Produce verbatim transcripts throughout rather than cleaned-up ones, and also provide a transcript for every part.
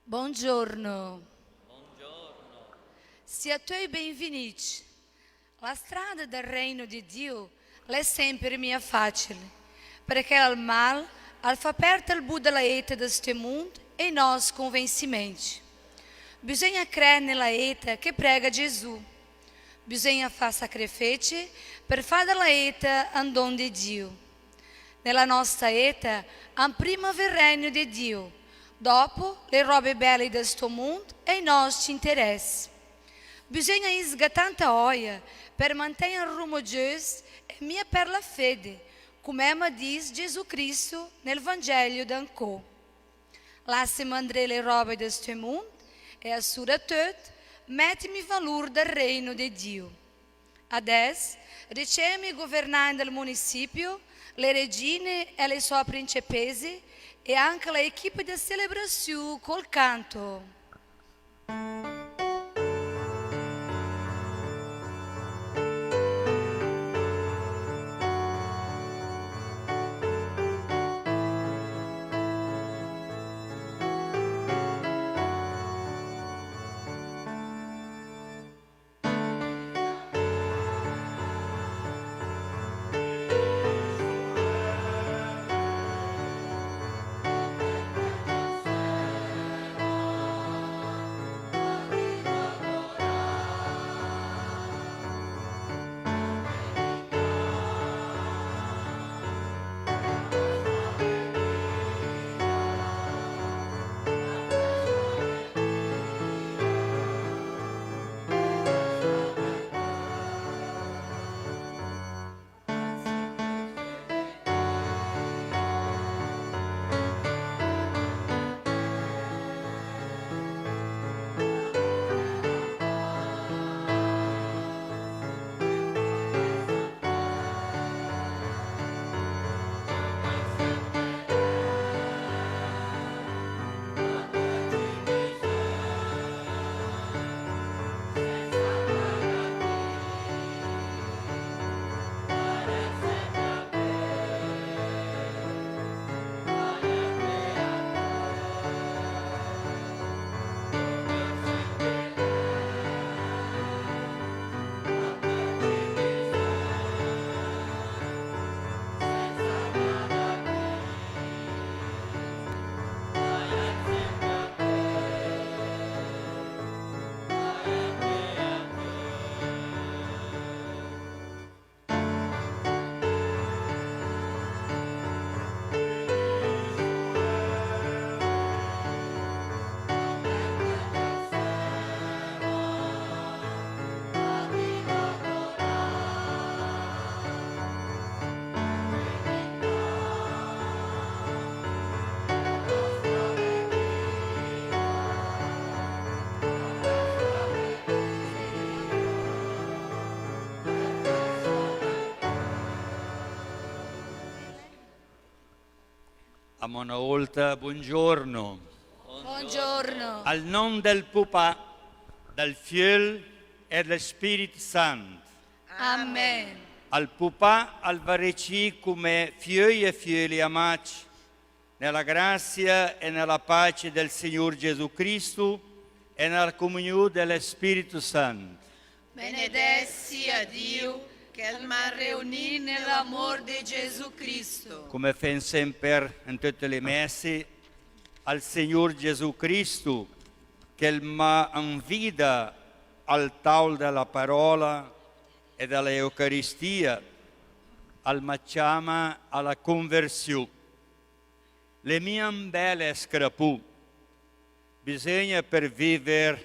Bongiorno. Bongiorno. Sia töi benvinìcc. La strada del Regno de Dio l'è semper mia facile, perché al mal al fa pèrd el bu de la éta de sto mund e i nòs convensimèncc. Bisogna crèd ne la éta che prega Gesù. Bisogna fa sacrifece per fa de la éta un don de Dio. Ne la nòsta éta, an prima vèd el Regno de Dio, dopo le robe bèle de sto mund e i nòs interès. Bisogna isga tanta òia per mantègn el rumbo giöst e mia per la fede, com'èm a dis Gesù Cristo nel Vangèlio d'ancò. Lassem andré le robe de sto mund e, a sura töt, mètem i valur del Regno de Dio. Adès, ricevem i governant del municipio, le regine e le sò principese e anca la equipe de celebraziù col canto. Amò öna ólta, bongiorno. Bongiorno. Al nòm del Pupà, del Fiöl e del Spìrit Sant. Amen. Al Pupà al va recìt come fiöi e fiöle amàcc, ne la gràcia e ne la pace del Signùr Gesù Cristo e ne la comuniù del Spìrit Sant. Benedèt sia Dio che 'l m'à reunìt ne l'amór de Gesù Cristo. Come fém sèmper in töte le mèsse, al Signùr Gesù Cristo, che 'l ma invida al tàol de la paròla e de la Eucaristia, al ma ciama a la conversiù. L'è mia ü bèl scrapù. Bisògna, per vìver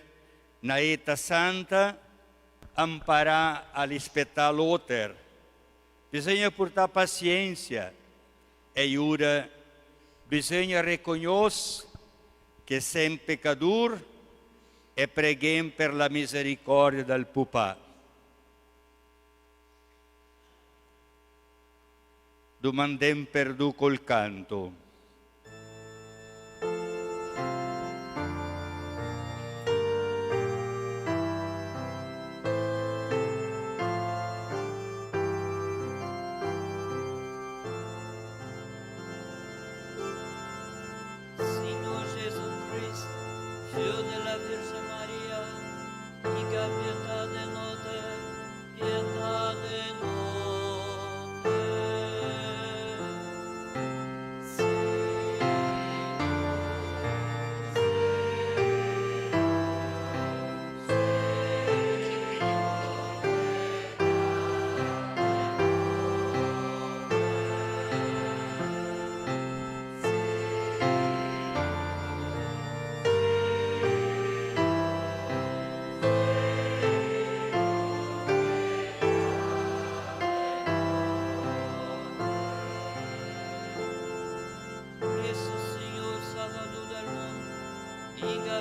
na éta santa, amparà a rispetà l'óter. Bisògna purtà pasiènsia e alura bisògna recognòs che sèm pecadùr e preghém per la misericòrdia del Pupà. Domandém perdù col canto. Signor Gesù Cristo,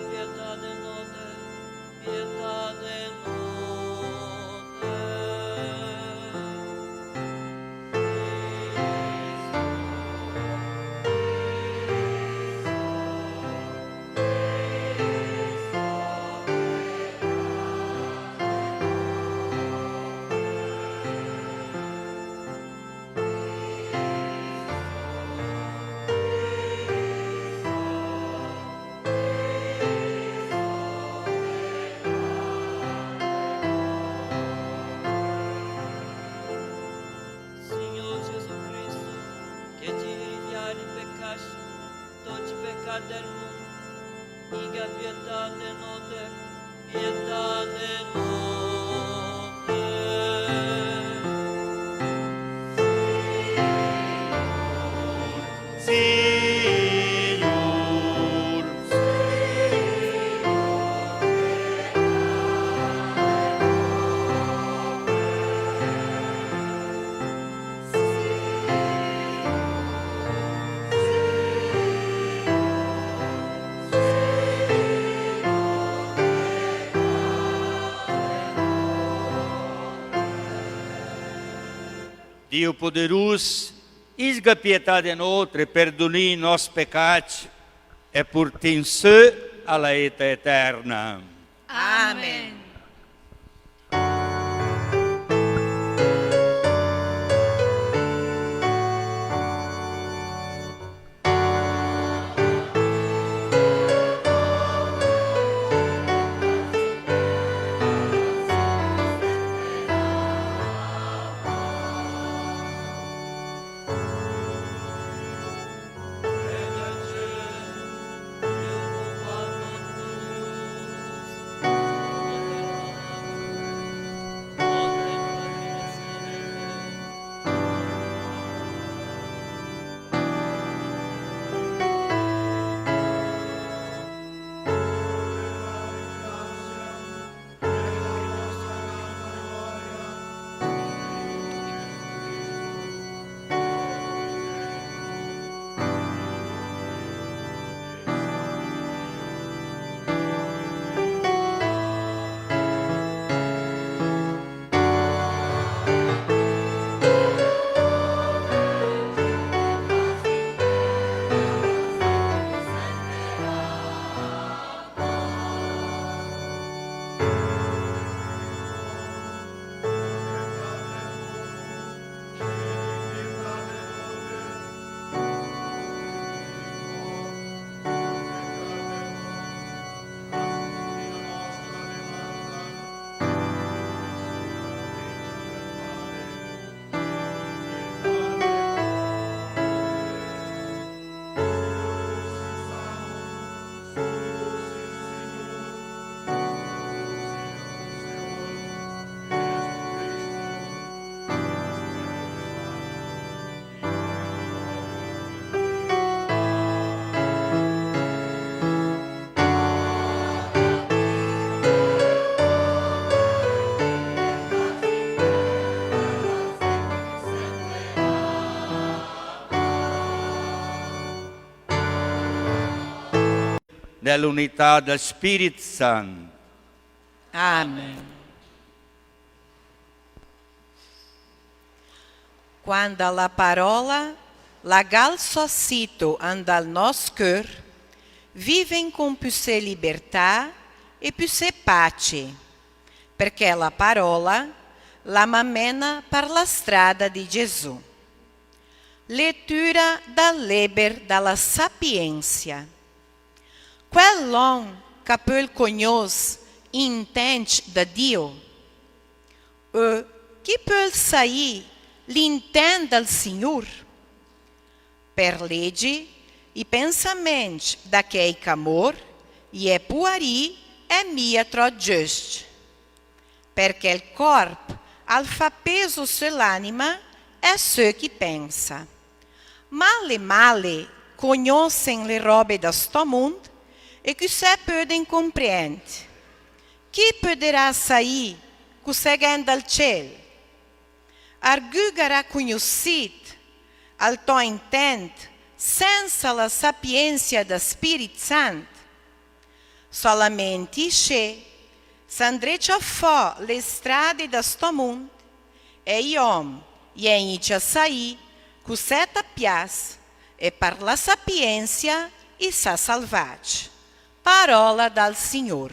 Pietà de nóter, pietà de nóter. Signor Gesù Cristo, che ti giri vià i pecàcc, töcc i pecàcc del mund, iga pietà de nóter, pietà de nóter. Signur, Dio poderus, isga pietà de nóter, perdunì i nòs pecàcc e purtì in sö a la éta etèrna. Amen. Nell'unità del Spirito Santo. Amen. Quanda la paròla la gh'à 'l sò sito 'ndal nòs cör, vìven con püssé libertà e püssé pace, perché la paròla la ma mèna per la strada di Gesù. Letüra dal léber da la Sapiensia. Quel òm ch'a pöl cognòss i intèncc da Dio, e chi pöl saì l'intènt dal Signur? Per lègi i pensamèncc da chèi ch'a mór, i è puarì e mia tròp giöst. Perché 'l còrp al fa péso sö l'anima e sö ch'i pensa. Ma le male cognòssen le ròbe da sto mund e cusè pöden comprènd? Chi pöderà saì cusè gh'è 'ndal cél? Argü gh'arà cugnussìt al tò intènt sènsa la sapiensia da Spìrit Sant? Solamènt isé, s'à 'ndrecc a fò le strade de sto mund, e i òm i è 'gnìcc a saì cos'èt a piàs, e per la sapiénsia i s'à salvàcc. Parola dal Signur.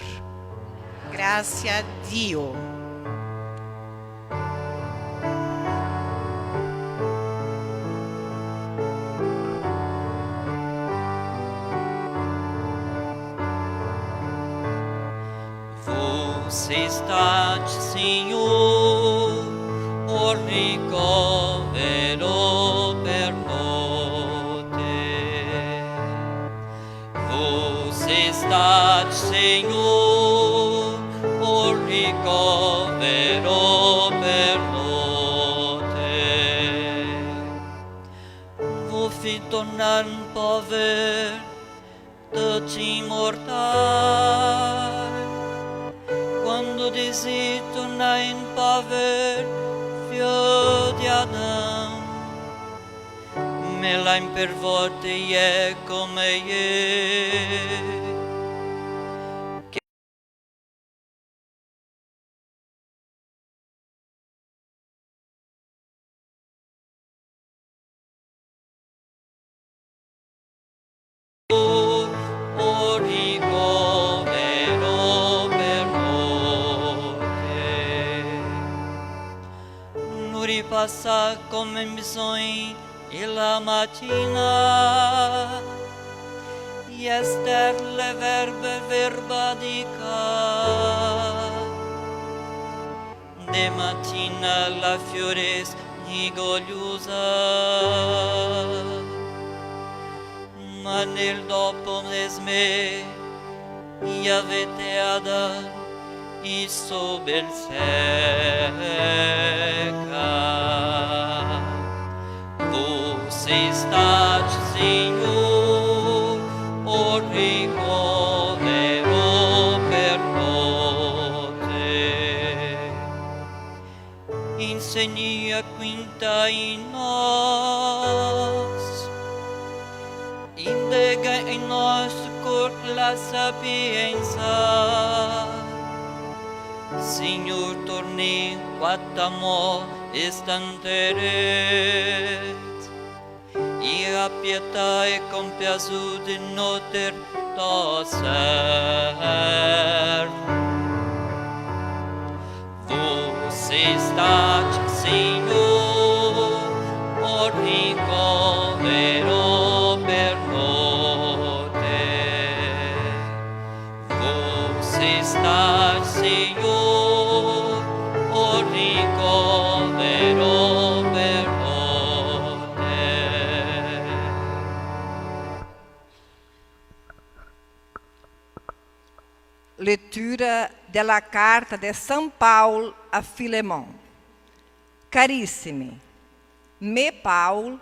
Grazie a Dio. Vó sét stacc, Signùr, ol ricovero per nòcc. Vó sét stacc, Signùr, ol ricovero per nòcc. Vó fì tornà in pò vèr töcc i mortàcc. Quando disì tornà in pò vèr fiö di Adam, me la impervòte i è come ièr. Ol ricovero per nòcc. Nò ripassà come bisògn e la matina, i è stèr le verbe verbadicà. De matina la fiorès i goliusa, ma nel dopo de smé i avèt a dà i sò bèl sècc. Vó sét stacc, Signùr, ol ricovero per nòcc. Insegnì a quintà i nòs, indega in nòs cór la sapiénsa. Signùr, tornì quat amò e stanterét. E a pietà e compiasùde nóter tò sèrv. Vó sét stacc, Signùr, ol ricovero per nóter. Vó sét stacc, Signùr, ol ricovero per nóter. Lettura della carta de San Paul a Filemon. Carissimi, mé Paul,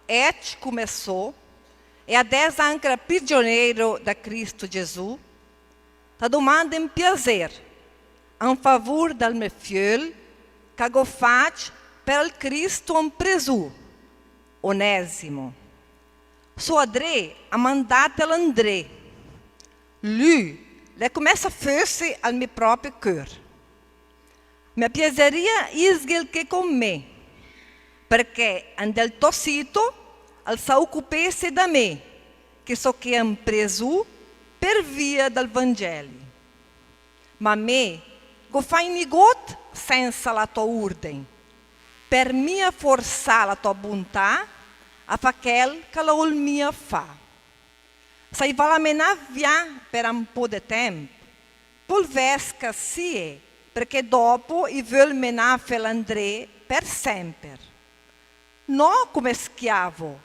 ècc come só, e adès anche prigionéro de Cristo Gesù, ta domande in piasér, in favur del mé fiöl, che gh'ó facc per el Cristo in presù, Onesimo. Sò adré a mandàtel indré. Lü l'è come se fösse al mé pròpe cör. Me piaseria ìsghel ché con mé, perché in del tò sito el sa ocupésse de mé, che só ché in presù per via del Vangeli. Ma mé gh'ó facc nigót sènsa la tò ùrden, per mia forsà la tò buntà a fà chèl che la öl mia fà. Se i va a menàf vià per ü pó de tèmp, pöl vès che sia perché dòpo i völ menàfel indré per sèmper. Nò come schiavo,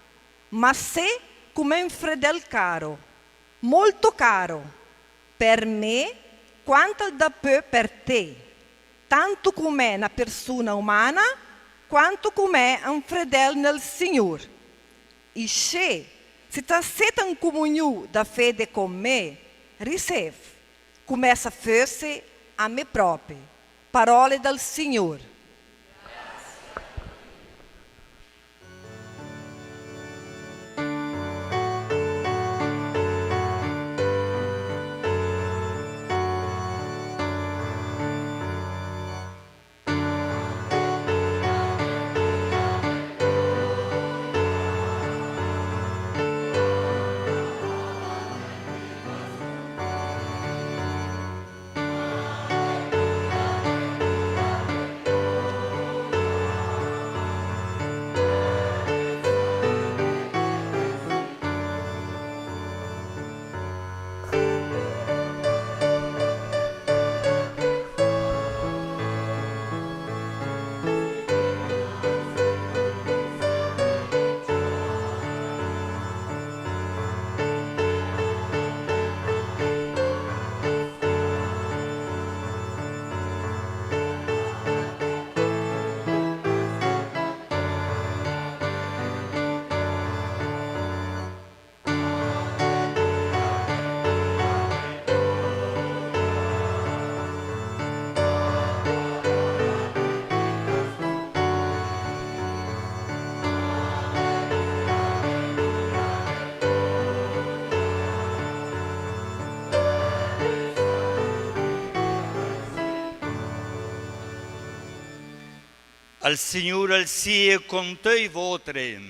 ma sé come un fredèl caro, molto caro, per mé quant'el dapö per té, tanto com'è na persona umana, quanto com'è un fredèl nel Signùr. Isé, se ta sét in comuniù de féde con mé, risév, come se fösse a mé pròpe. Parole del Signùr. Al Signur al sie con töcc vóter.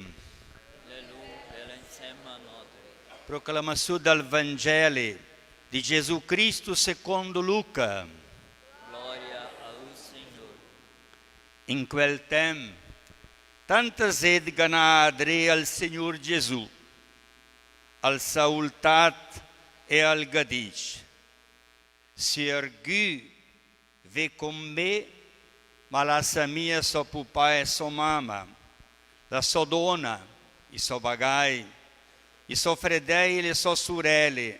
Proclamaziun dal Vangeli di Gesù Cristu secondo Luca. Gloria a u Signur. In quel temp, tanta zét ga 'nà adré al Signur Gesù, al s'à ultat e al gh'à dicc: Se ergü vé con mé, ma lassa mia sò pupà e sò mama, la sò dóna, i sò bagai, i sò fredèi e le sò surèle,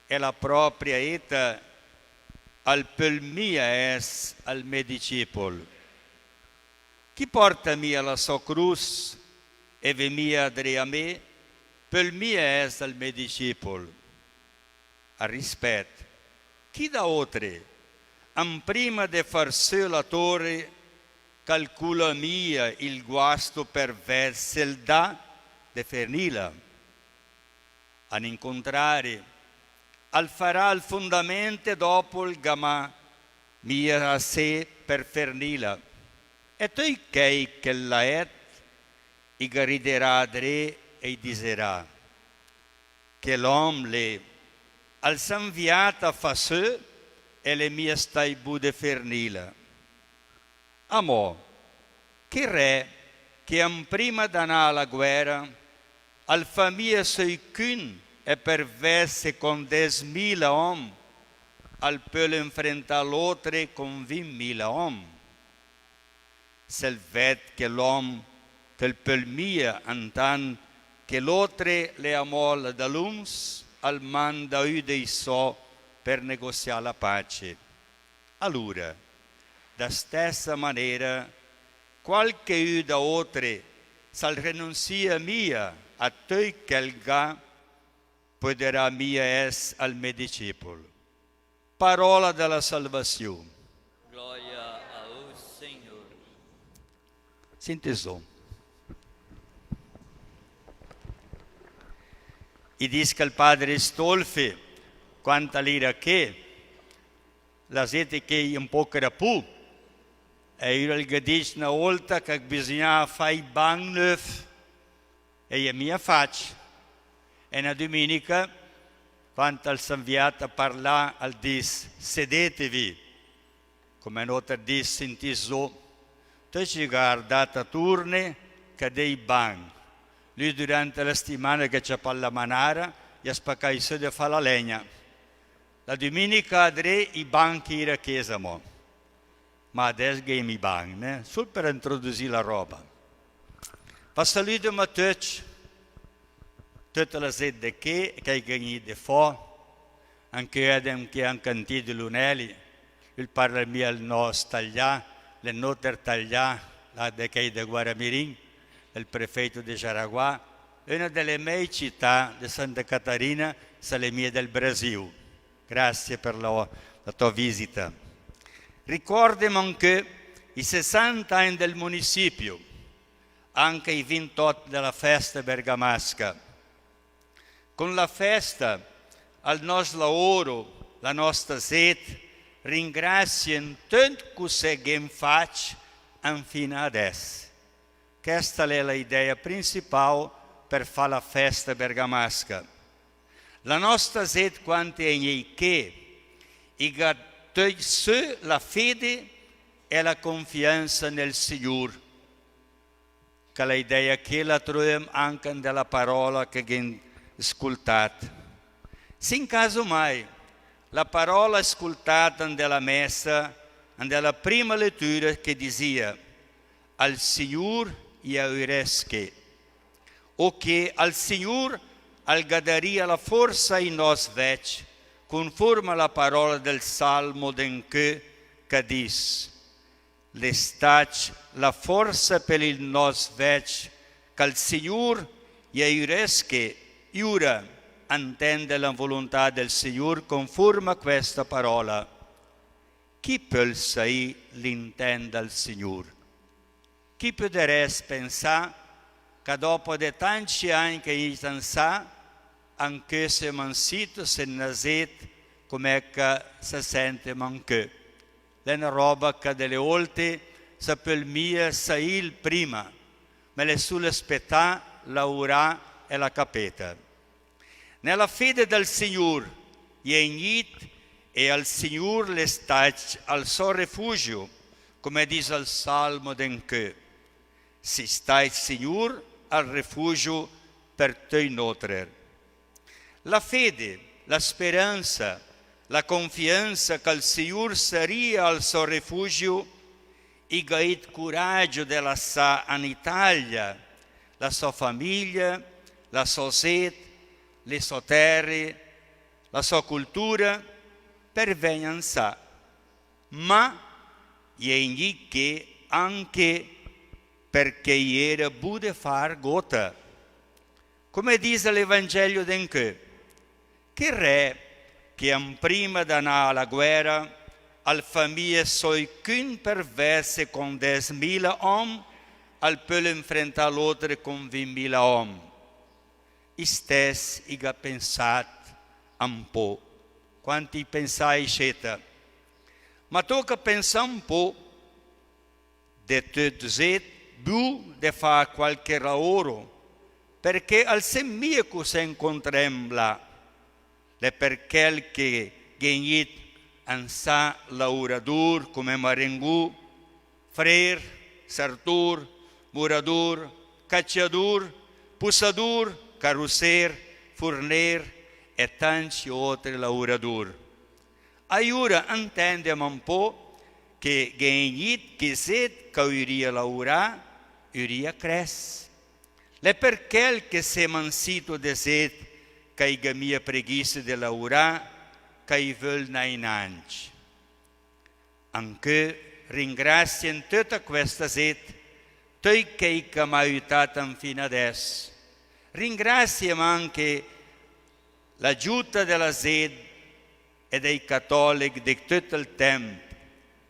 e la pròpria éta, al pöl mia ès al mé discepol. Chi porta mia la sò crus e vé mia adré a mé, pöl mia ès al mé discepol. Al rispèt: Chi da óter, amprima de far sö la tóre, calcula mia il guasto per vèd se 'l dà de fernila? An incontrari, al farà al fundament e dòpo 'l ga 'ma mia assé per fernila. E töcc chèi che l'à èt i ga riderà adré e i diserà: Chèl òm lé al s'à 'nviàt a fà sö e l'è mia stàcc bu de fernila. Amò, che re che amprima d'anà a la guèra al fa mia sö cün e per vèd se con dèsmila òm al pöl enfrentà l'óter con vintmila òm? Se 'l vèd che l'òm te 'l pöl mia, antant che l'óter l'è amò là dalunz, al manda ü dei sò per negosià la pace. Alura, da stèssa manéra, qualchedü da óter, s'al renunzia mia a töcc che 'l gh'à, poderà mia ès al mé discepol. Parola de la salvaziun. Gloria a u Signur. Sintì zó. I dis che 'l padre Astolfi, quanta l'era ché, la zét ché ü pó crapù, e ü al gh'à dicc na ólta che bisugnava fà i banc nöf, e i è mia facc. E na düminica, quand al s'à 'nviàt a parlà, al dis: "Sedetevi." Come nóter dis: "Sintì zó." Töcc i ga ardàt aturne, cadé i banc. Lü, durante la stimana che ciapàa la manara, i à spacàt i sö de fà la lègna. La düminica adré i banc i era ché zamò. Ma adès gh'èm i banc, né? Sul per introdüzì la ròba. Fa salüdem a töcc, töta la zét de ché, che i è gnìt de fò, anche adem che an cantì de Lunelli, ü parla mia ol nòs talià, l'è nóter talià, là de chèi de Guaramirim, ol prefeito de Jaraguá, öna de le mèi cità de Santa Catarina, se l'è mia del Brasil. Grazie per la, la tua visita. Ricòrdem anche i sessanta agn del municipio, anche i vintòt de la fèsta bergamasca. Con la fèsta, al nòs laoro, la nòsta zét, ringràsiem töt cusè che gh'èm facc anfina adès. Chèsta l'è la idèia principàl per fà la fèsta bergamasca. La nòsta zét, quant i è ché, i gh'à töcc sö la fede e la confiansa nel Signur. Che la idèia ché la troem anche in de la paròla che gh'èm scultàt. Se in caso mai la paròla scultàt in de la mèsa, in de la prima letüra che dizia: "Al Signur i aürès ché", o che al Signur al gh'à daria la forsa ai nòs vècc, cunforma la paròla del Salmo d'enchö che dis: "L'è stacc la forsa per i nòs vècc, che al Signur i aürès ché", iura, intènde la vuluntà del Signur cunforma questa paròla. Chi pöl saì l'intènt del Signur? Chi podarès pensà che dòpo de tancc agn che i è tansà, anch'ö se mansìt, se nasìt, come che se sènte anch'ö. L'è na ròba che de le ólte sa pöl mia saìl prima, ma l'è sul spetà, laurà e la capéta. Nella fede del Signur, iegnit e al Signur l'è stacc al so refugio, come dis al Salmo d'encö. Si stacc Signur al refugio per töi nóter. La fede, la speransa, la confiansa che al Signur saria al so refugio, i gh'à it curagio de lassà an Italia la so famiglia, la so zét, le so tère, la so cultura, per vègn ansà. Ma i è gnit ché anche perché i era bu de fà argóta. Come dis l'Evangelio d'encö, che re che an prima d'anà a la guera al fà mia sö cün per vèss con dèsmila òm al pöl enfrentà l'óter con vintmila òm. I stess i gh'à pensàt an pó. Quanti i pensài sceta? Ma tóca pensà an pó de töt zét bu de fà qualche laoro, perché al sét mia cosa incontrèm là. L'è per chèl che gh'è gnit ansà lauradur come marengù, frér, sartur, muradur, caciadur, pusadur, carussér, furnér e tanti óter lauradur. Aiura intèndem an pó che gh'è gnit che zét che i öria laurà, i öria crèss. L'è per chèl che sèm an sito de zét che i gh'à mia preghissa de laurà, che i völ nà inàcc. Ancö ringrasiem töta questa zét, töi chèi che m'à aiutàt anfina adèss. Ringrasiem anche la giuta de la zét e dei catòlich de töt el tèmp,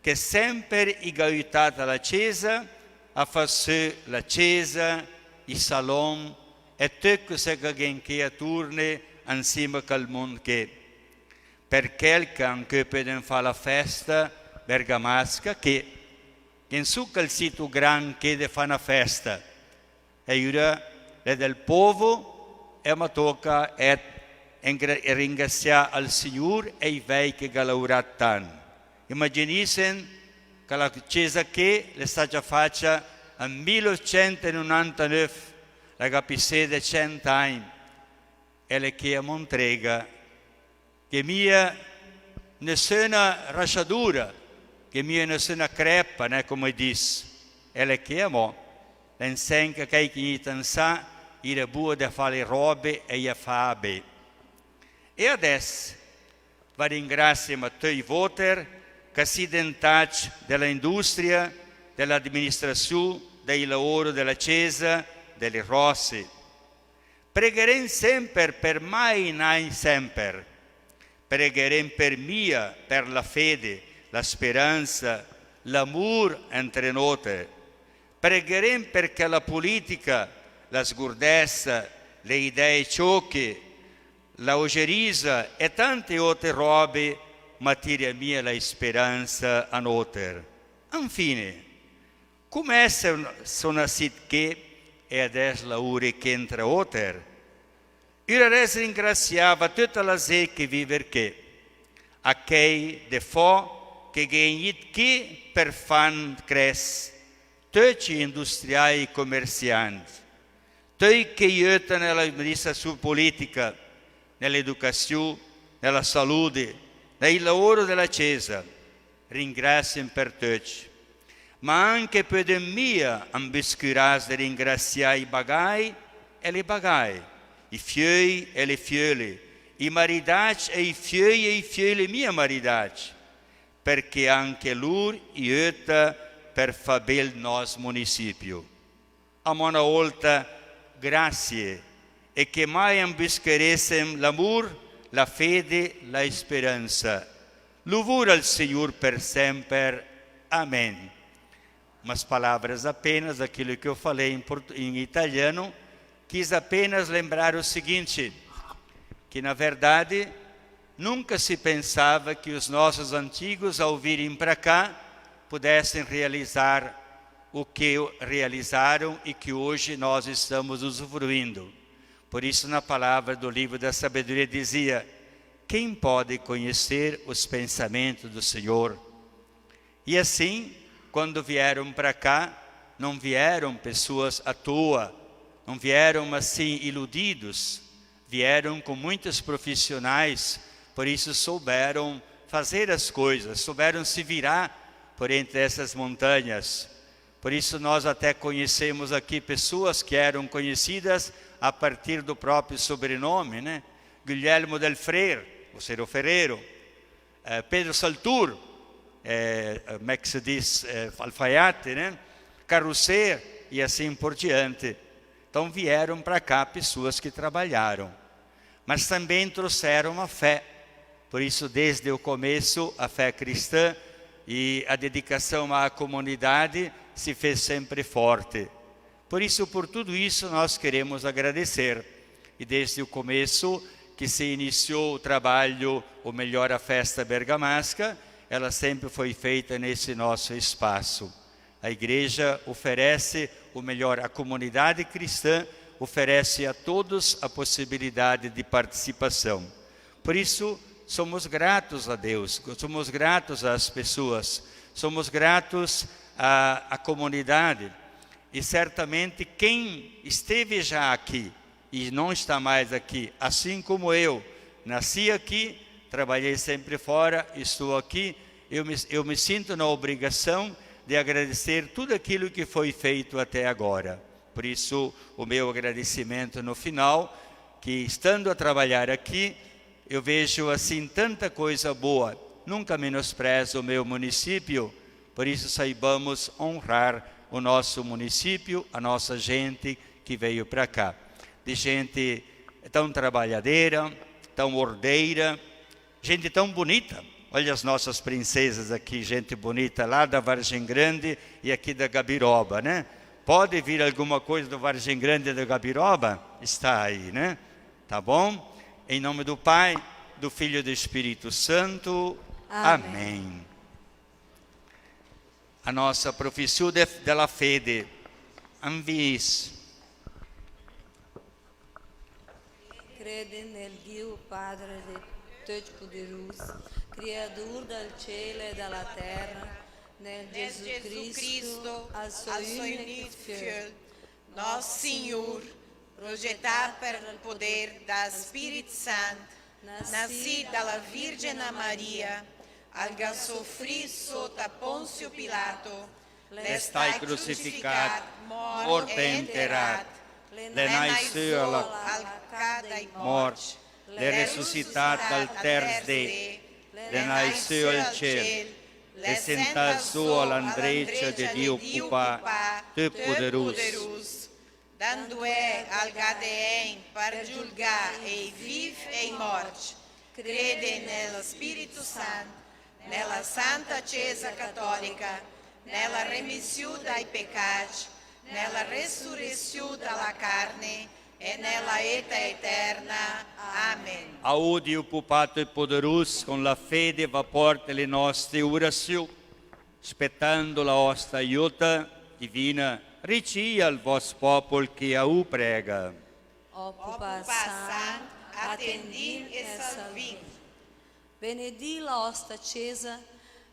che sèmper i gh'à aiutàt la Cesa a fà sö la cesa, i salon e töt cosa che gh'è ché aturne ansima chèl mónd ché. Per chèl che ancö pödem fà la fèsta bergamasca ché, che insù chèl sito grand ché de fà na fèsta. E alura l'è del povo, e ma tóca et engra-, e ringrasià al Signur e i vèi che gh'à lauràt tant. Imaginìsem che la cesa ché l'è stacia facia an mil otcent e nonantanöv, la gh'à pissé de cent agn, e l'è ché a Montréga, che mia nessöna rasciadura, che mia nessöna crèpa, né, come dis, e l'è ché amò, l'è insègn che chèi che i è gnit ansà, i era bu de fà le robe e i a fà bé. E adèss, va ringrasiem a töi vóter, che sì dentàcc de la industria, de l'administrasiù, dei laoro de la cesa, de le ròsse. Pregherem sèmper per mai nai sèmper. Pregherem per mia, per la fede, la speransa, l'amur entre nóter. Pregherem perché la politica, la sgurdèssa, le idee cioche, la ogerisa e tante óter robe ma tira mia la speransa a nóter. Anfine, come èsser sö nasìt ché e adèss laurì ché entre óter? Ü rès ringrasià va töta la zét che viver ché, a chèi de fò che gh'è gnit ché per fàn crèss, töcc i industriai, i comersiant, töi che i öta ne l'administrasiù politica, ne l'educasiù, ne la salute, ne i laoro de la cesa. Ringrasiem per töcc. Ma anche pödem mia ambüscürass de ringrasià i bagai e le bagae, i fiöi e le fiöle, i maridàcc e i fiöi e i fiöle mia maridàcc, perché anche lur i öta per fà bé el nòs munisipio. Amò na ólta, grasie, e che mai ambüscherèsem l'amur, la fede, la speransa. Luvura al Signur per sèmper. Amén. Umas palavras apenas daquilo que eu falei em portu-, em italiano, quis apenas lembrar o seguinte, que na verdade nunca se pensava que os nossos antigos, ao virem pra cá, pudessem realizar o que realizaram e que hoje nós estamos usufruindo. Por isso, na palavra do livro da sabedoria dizia: "Quem pode conhecer os pensamentos do Senhor?" E assim, quando vieram para cá, não vieram pessoas à toa, não vieram assim iludidos, vieram com muitos profissionais, por isso souberam fazer as coisas, souberam se virar por entre essas montanhas. Por isso nós até conhecemos aqui pessoas que eram conhecidas a partir do próprio sobrenome, né? Guglielmo del Freire, ou seja, o ferreiro, eh, Pedro Saltur, eh, como é que se diz, eh, alfaiate, né? Carrosseiro, e assim por diante. Então vieram para cá pessoas que trabalharam, mas também trouxeram a fé. Por isso, desde o começo, a fé cristã e a dedicação à comunidade se fez sempre forte. Por isso, por tudo isso, nós queremos agradecer. E desde o começo que se iniciou o trabalho, ou melhor, a festa bergamasca, ela sempre foi feita nesse nosso espaço. A igreja oferece o melhor, a comunidade cristã oferece a todos a possibilidade de participação. Por isso, somos gratos a Deus, somos gratos às pessoas, somos gratos à, à comunidade. E certamente quem esteve já aqui e não está mais aqui, assim como eu, nasci aqui, trabalhei sempre fora, estou aqui, eu me, eu me sinto na obrigação de agradecer tudo aquilo que foi feito até agora. Por isso, o meu agradecimento no final, que estando a trabalhar aqui, eu vejo assim tanta coisa boa. Nunca menosprezo o meu município, por isso saibamos honrar o nosso município, a nossa gente que veio para cá. De gente tão trabalhadeira, tão ordeira, gente tão bonita. Olha as nossas princesas aqui, gente bonita, lá da Vargem Grande e aqui da Gabiroba, né? Pode vir alguma coisa do Vargem Grande e da Gabiroba? Está aí, né? Tá bom? Em nome do Pai, do Filho e do Espírito Santo. Amém. Amém. A nossa Profissù de, della Fede. Anvis. Crede nel Dio Padre de Töt Poderus, criador del cielo e della terra, nel Gesù Cristo, al so unic Fiöl, nòst Signur, progetà per el poder dal Spirit Sant, nassì da la Virgena Maria, al gh'à sofrì sota Ponzio Pilato, l'è stà crucificàt, mòrt e enteràt, l'è nai sö a la ca dai mòrcc, l'è resuscitàt al tèrs dé, l'è nai sö al cél, l'è sentàt sö a la ndrécia de Dio Pupà, Töt Poderus. Da 'ndoè al gh'à de ègn per giulgà i vìv e i mòrcc. Crede nel Spirito Santo, nella Santa Cesa Cattolica, nella remissiù dai peccacc, nella resurreziù da la carne e nella eta eterna. Amen. Aó Dio Pupà Töt Poderus, con la fede va pòrte le nòste urassiù. Spetando la òsta aiuta divina, ricìv al vòst pòpol che a u prèga. Ó Pupà Sant, atendìm e salvìm. Benedì la òsta Cesa,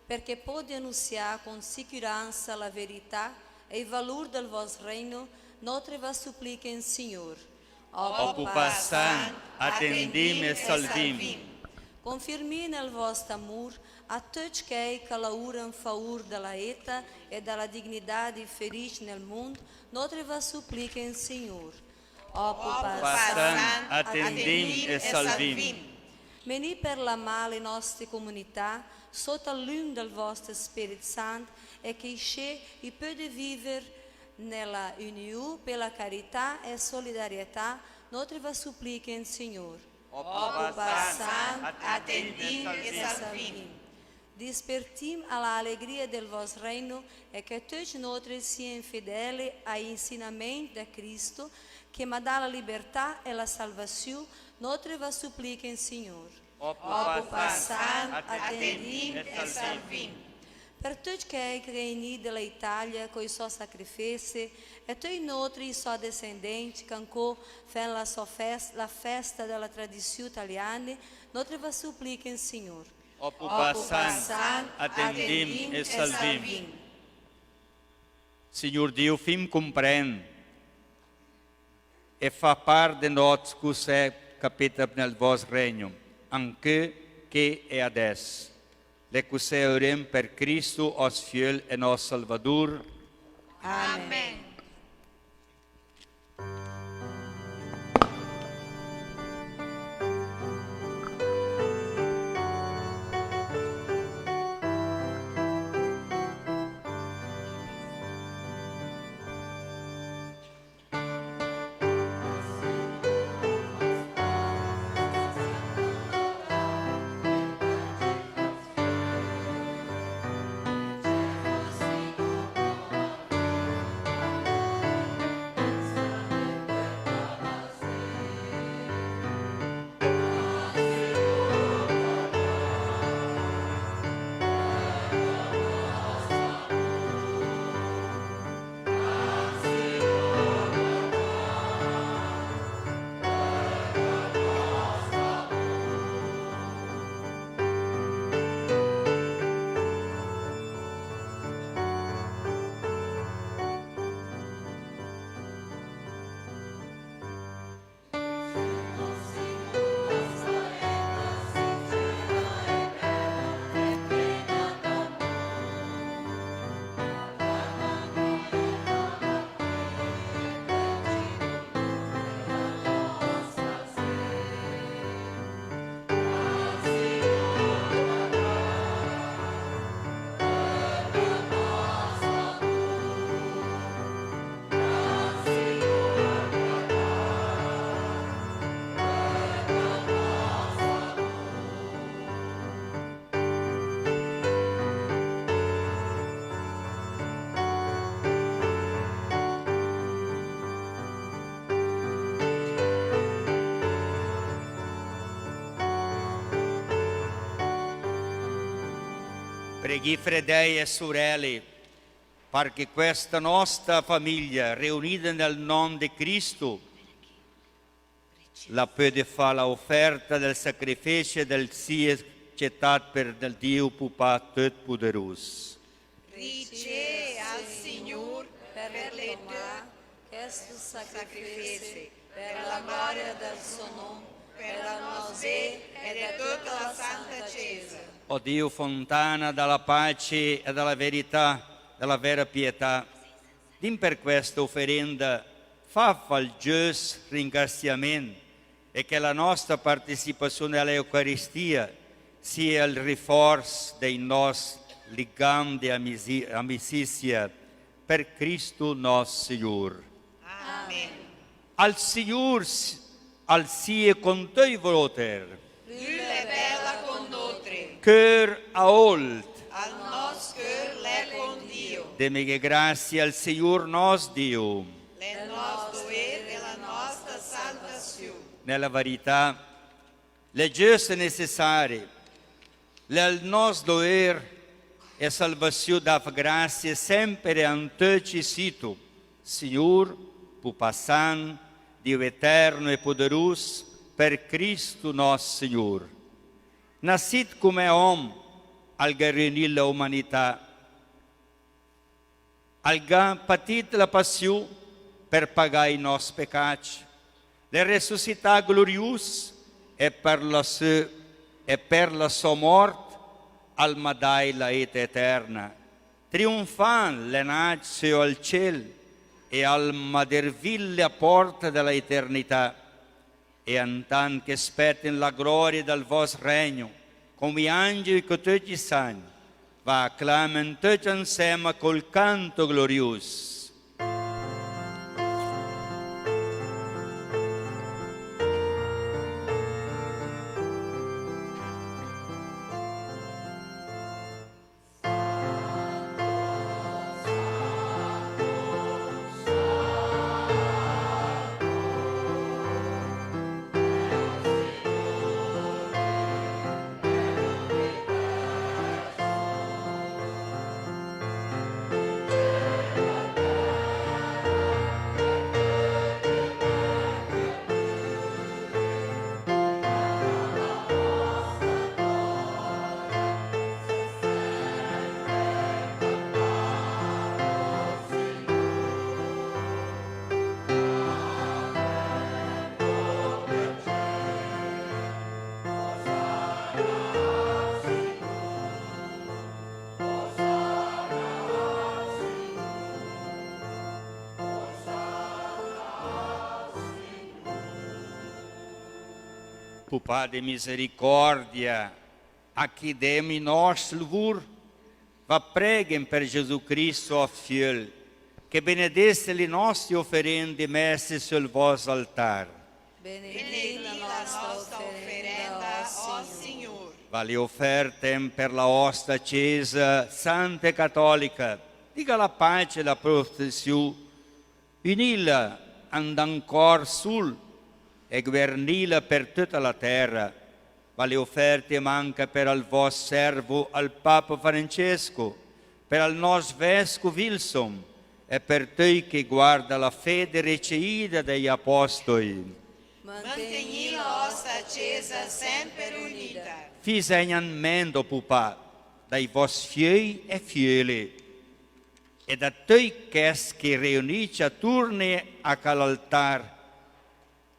perché pöde anunsià con sicuransa la verità e i valùr del vòst Regno, nótre va suplìchem, Signùr. Ó Pupà Sant, atendìm e salvìm. Confirmì nel vòst amùr a töcc chèi che a laùren a faùr de la eta e de la dignità di feric nel mund, nótre va suplìchem, Signùr. Ó Pupà Sant, atendìm e salvìm. Menì per la mà le nòste comunità, sóta al lüm del vòst Spérit Sant, e che isé i pöde viver nella uniù per la carità e solidarietà, nótre va suplìchem, Signùr. Ó Pupà Sant, atendìm e salvìm. Dispertìm a la alegria del vòst Regno e che töcc nótre siem fedele ai insignamèncc de Cristo, che m'à dà la libertà e la salvassiù, nótre va suplìchem, Signùr. Ó Pupà Sant, atendìm e salvìm. Per töcc chèi che gh'è gnì de la Itàlia coi sò sacrifésse, e töcc nótri i sò desendèncc che ancó fèm la sò fès-, la fèsta de la tradissiù taliane, nótri va suplichèm, Signùr. Ó Pupà sant, atendìm e salvìm. Signùr Diu, fìm comprènd e fà part de nòs cusè capita nel vòst regno, anchè ché e adès. L'è cusè orem per Cristu, òs Fiöl e nòs Salvadùr. Amen. Preghì fredèi e surèle, parché questa nòsta famiglia, reunida nel nòm de Cristu, la pöde fà la oferta del sacrifésse del sì acettat per del Diu Pupà Tötpoderùs. Ricév al Signùr per le tò mà chèsto sacrifésse, per la glòria del sò nòm, per el nòst bé e de töta la Santa Césa. Ó Diu, fontana de la pace e de la verità, de la vera pietà, dìm per questa oferenda fà fà el giöst ringrassiament e che la nòsta partecipazione a la Eucaristia sia el rinfòrz dei nòs ligam de amisi-, amicizia per Cristu nòst Signùr. Amen. Al Signùr s-, al sie con töcc volter. Lü l'è bèla con nóter. Cör a ólt. Al nòst cör l'è con Diu. Demèghe grassie al Signùr nòst Diu. L'è nòst doér e la nòsta salvassiù. Nella verità, l'è giöst e necessari, l'è el nòst doér e salvassiù dà grassie sèmper e an töcc i sitü, Signùr, Pupà sant, Diu eterno e poderùs, per Cristu nòst Signùr. Nassìt come òm, al gh'à riünìt la umanità, al gh'à patìt la passiù per pagà i nòs pecàcc, l'è resusitàt gloriùs e per la sò, e per la sò mòrt al m'à dàcc la éta etèrna. Triunfànt l'è nàcc sö al cél e al m'à dervìt la pòrta de la eternità. E antant che spèten la glòria del vòst règn, come i àngel e co töcc i sàncc, va aclamen töcc ansèma col canto gloriùs. Pupà de misericòrdia, a chi dem i nòs lvur, va prèghem per Gesù Cristo, ò Fiöl, che benedèss le nòste oferende mèsse söl vòs altàr. Benedì la nòsta oferenda, ò Signùr. Va le ofèrtem per la òsta Cesa santa e catòlica, diga la pace e la protessiù, unìla an un còr sul e guernìla per töta la tèra. Va le ofèrtem anca per al vòs servo, al Papa Francesco, per al nòs vèscov Wilson e per töcc chi che guarda la fede riceida dai apòstoi. Mantegnì la òsta Cesa sèmper unida. Fì zègn an mènt, ò Pupà, dai vòs fiöi e fiöle, e da töcc chèss che riunìcc aturne a chèl altàr,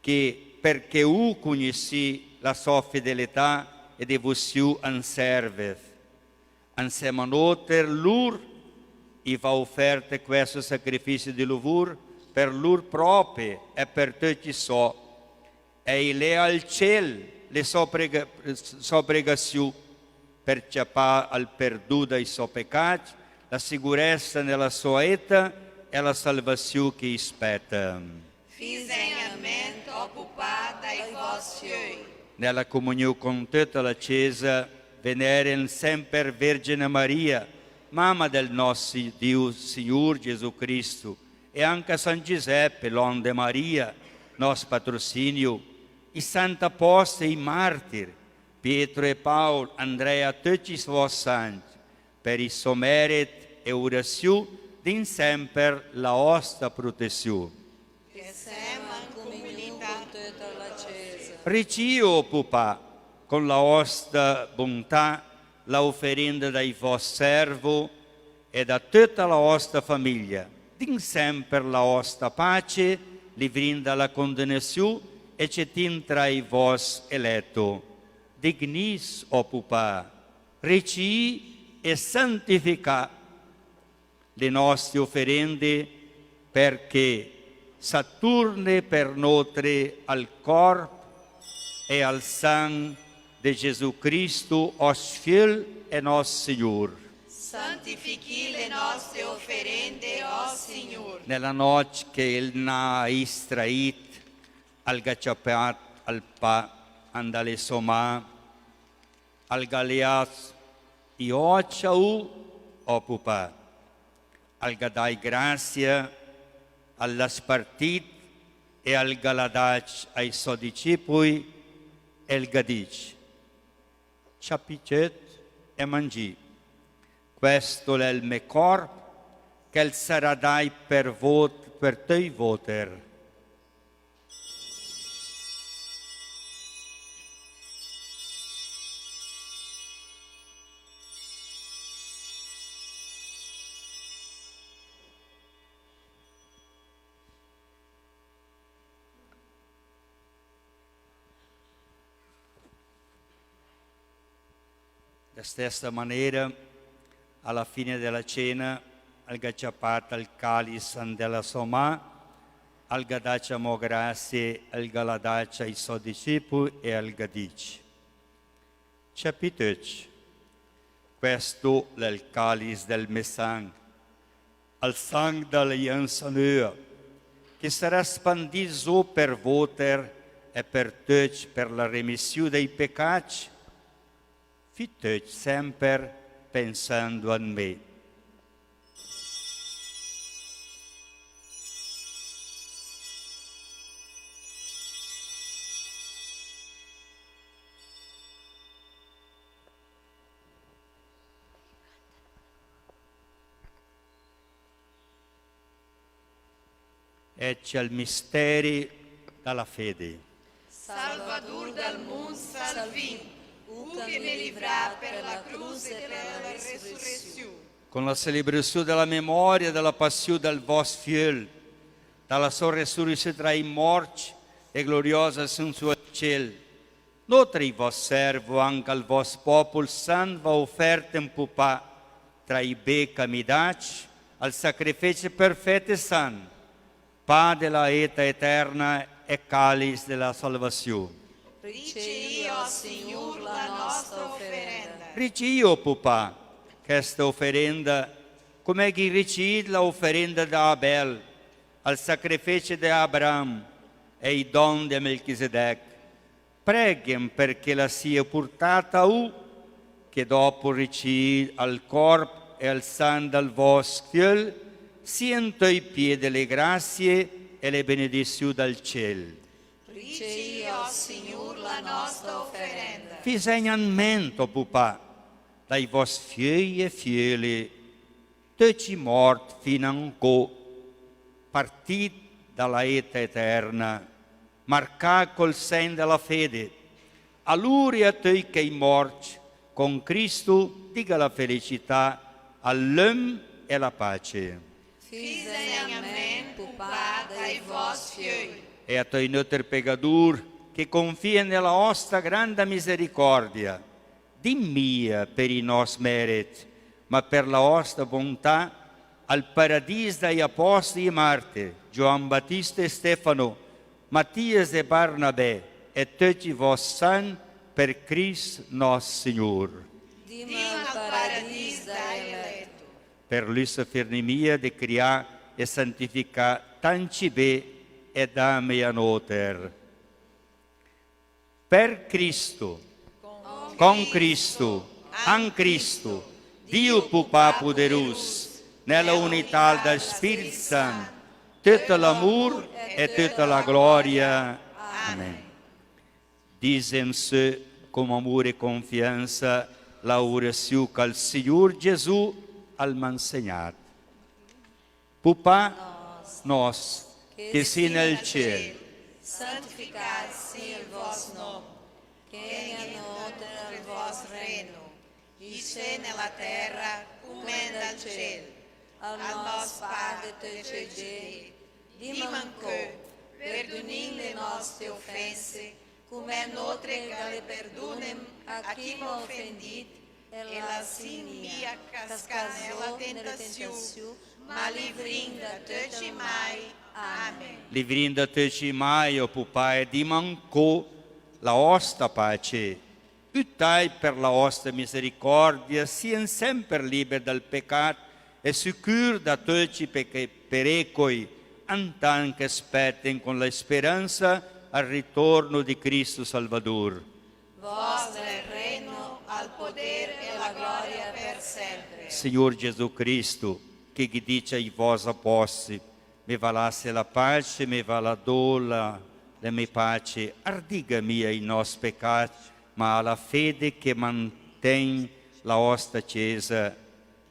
che perchè u cugnisì la sò fedelità e devossiù an sèrveth. Ansèma a nóter lur i va ofèrt chèsto sacrifici de lvur per lur pròpe e per töcc i sò. E i lèa al cél le sò prega-, sò pregassiù, per ciapà al perdù dai sò pecàcc, la sigurèssa ne la sò éta e la salvassiù che i spèta. Fì zègn an mènt, ò Pupà, dai vòs fiöi. Ne la comuniù con töta la Cesa, venèrem sèmper Vergine Maria, mama del nòs Si-, Diu Signùr Gesù Cristo, e anca San Giuseppe, l'òm de Maria, nòs patrocìniu, i sant apòstei, i màrtir, Pietro e Paul, Andrea, töcc i vòs sant, per i sò mèret e urassiù, din sèmper la òsta protessiù. Che sèm an comuniù con töta la Cesa. Ricìu, ò Pupà, con la òsta bontà, la oferenda dai vòs servo e da töta la òsta famìlia. Din sèmper la òsta pace, livrìn da la condenassiù e cetìn tra i vòs elèto. Dignìs, ò Pupà, ricìi e santificà le nòste oferende, perchè s'aturne per nóter al còrp e al sang de Gesù Cristo, òs Fiöl e nòs Signùr. Santifichì le nòste oferende, ò Signùr. Ne la nòcc che el n'à istraìt, al gh'à ciapàt al pà, an da le sò mà, al gh'à leàt i òcc a u, ò Pupà, al gh'à dàcc gràsia, al l'à spartìt e al gh'à dàcc ai sò discepui, e al gh'à dìcc: Ciapì töt e mangì. Chèsto l'è el mé còrp, che el sarà dàcc per vót, per töi vóter. De stèssa manéra, a la fine de la céna, al gh'à ciapàt al càlis an de la sò mà, al gh'à dàcc amò gràsie, al gh'à dàcc ai sò discepui e al gh'à dìcc: Ciapì töcc, chèsto l'è el càlis del mé sang, al sang da l'aliansa nöa, che sarà spandìt zó per vóter e per töcc per la remissiù dai pecàcc. Fì töcc sèmper pensando an mé. Ècc al misteri da la fede. Salvadùr dal mund, salvìm, u che m'é livràt per la crus e per la resuressiù. Con la celebrassiù de la memòria de la passiù del vòst Fiöl, da la sò resuressiù tra i mòrcc e gloriosa assunsiù al cél, nóter i vòst serv, anca al vòst pòpol sant, va ofèrt en pupà, tra i bé che m'ì dàcc, al sacrifécc perfèt e sant, pà de la éta etèrna e càlis de la salvassiù. Riceì, o Signur, la nòsta oferenda. Riceì, o Pupà, chèsta oferenda, cumè gh'ì riceìt la oferenda de Abel, al sacrifece de Abraham e i don de Melchisedec. Prèghem perchè la sia purtata a ü, che dopo riceì al corp e al sang dal vòst Fiöl, sien töi pié de le grasie e le benedissiù dal cél. Riceì, o Signur, la nòsta oferenda. Fì sègn an mènt, o Pupà, dai vòst fiöi e fiöle, töcc i mòrt fin a 'ncö, partìt da la éta etèrna, marcà col sègn de la féde, a lur e a töcc chèi mòrcc, con Cristu, diga la felicità, a l'öm e la pace. Fì sègn an mènt, Pupà, dai vòst fiöi. E a töi nöter pegadur, che confìe ne la òsta granda misericòrdia, dìm mia per i nòs mèret, ma per la òsta bontà, al paradìs dai apòstoi e màrtir, Gioàn Batista e Stefano, Matias e Barnabè, e töcc i vòst sant, per Crist nòst Signur. Dìm al paradìs dai elècc. Per lüss fernì mia de crià e santificà tancc i bé e dàm a nóter. Per Cristu, con Cristu, an Cristu, Diu Pupà puderus, ne la unità dal Spìrit Sant, töt l'amur e töta la glòria. Amèn. Disem sö con amur e confiansa la urasiù che 'l Signur Gesù al m'à 'nsegnàt. Pupà nòst, che sì nel cél, santificàt sia 'l vòst nòm, che égna a nóter 'l vòst règn, isé ne la tèra cumè 'ndel cél. Al nòst pà de töcc i giorn, dìm ancö, perdunìm le nòste ofènse, cumè nóter che le perdunìm a chi m'à ofendìt, e lassìm mia cascà ne la tentasiù, ma livrìm da töcc i mai. Amèn. Livrìm da töcc i mai, o Pupà, e dìm ancö la òsta pace. Ütai per la òsta misericòrdia, siem sèmper liber dal pecàt e sicür da töcc i peche-, perecoj, antant che spètem con la speransa al ritorno di Cristu Salvadur. Vòst l'è 'l règn, al poder e la glòria per sèmper. Signur Gesù Cristu, che gh'ì dicc ai vòs apòstol, me va lasse la pace, me va la dó la, la me pace, ardiga mia i nòs pecàcc, ma la fede che mantègn la òsta Cesa.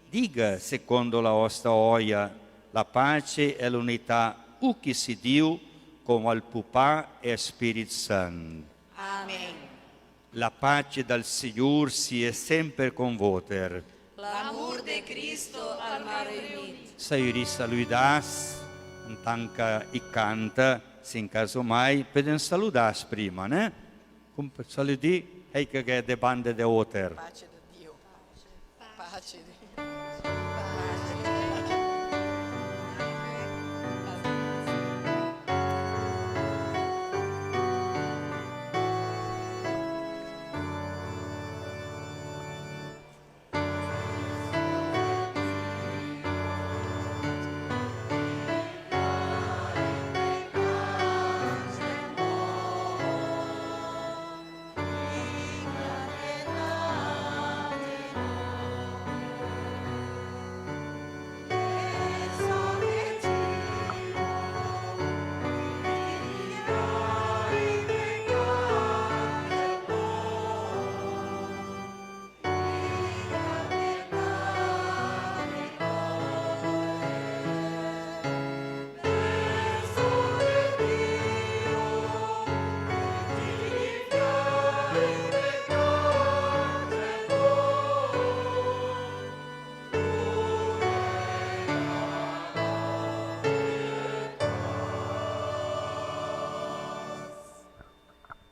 Diga, secondo la òsta òia, la pace e l'unità, ü che sì Diu, con al Pupà e Spìrit Sant. Amèn. La pace dal Signur sia sèmper con vóter. L'amur de Cristu al m'à riünìt. S'aürì salüdass, intant che i canta, se in caso mai, pöden salüdass prima, né? Cum salüdì, hèi che gh'è de bande de óter. Pace de Diu. Pace de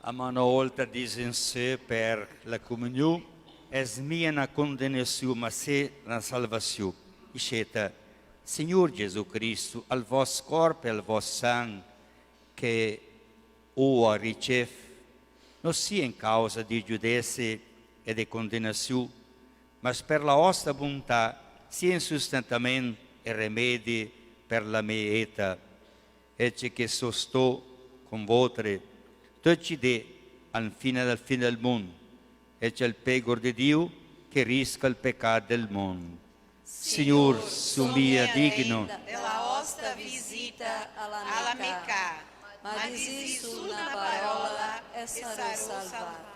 Amò öna ólta disem sö per la comuniù, es mia na condenasiù, ma sé na salvasiù. Isé, Signur Gesù Cristu, al vòst corp e al vòst sang, che ó ricév No sie in causa de giudése e de condenassiù, ma per la òsta bontà sie in sustentament e remedi per la mé éta. E che so stó con vóter töcc i dé al fina dal fin dal mund, e che 'l pégor de Diu che risca 'l pecàt del mund. Signur, só mia digno de la òsta visita a la mé cà, ma disi sö öna paròla e saró salvàt.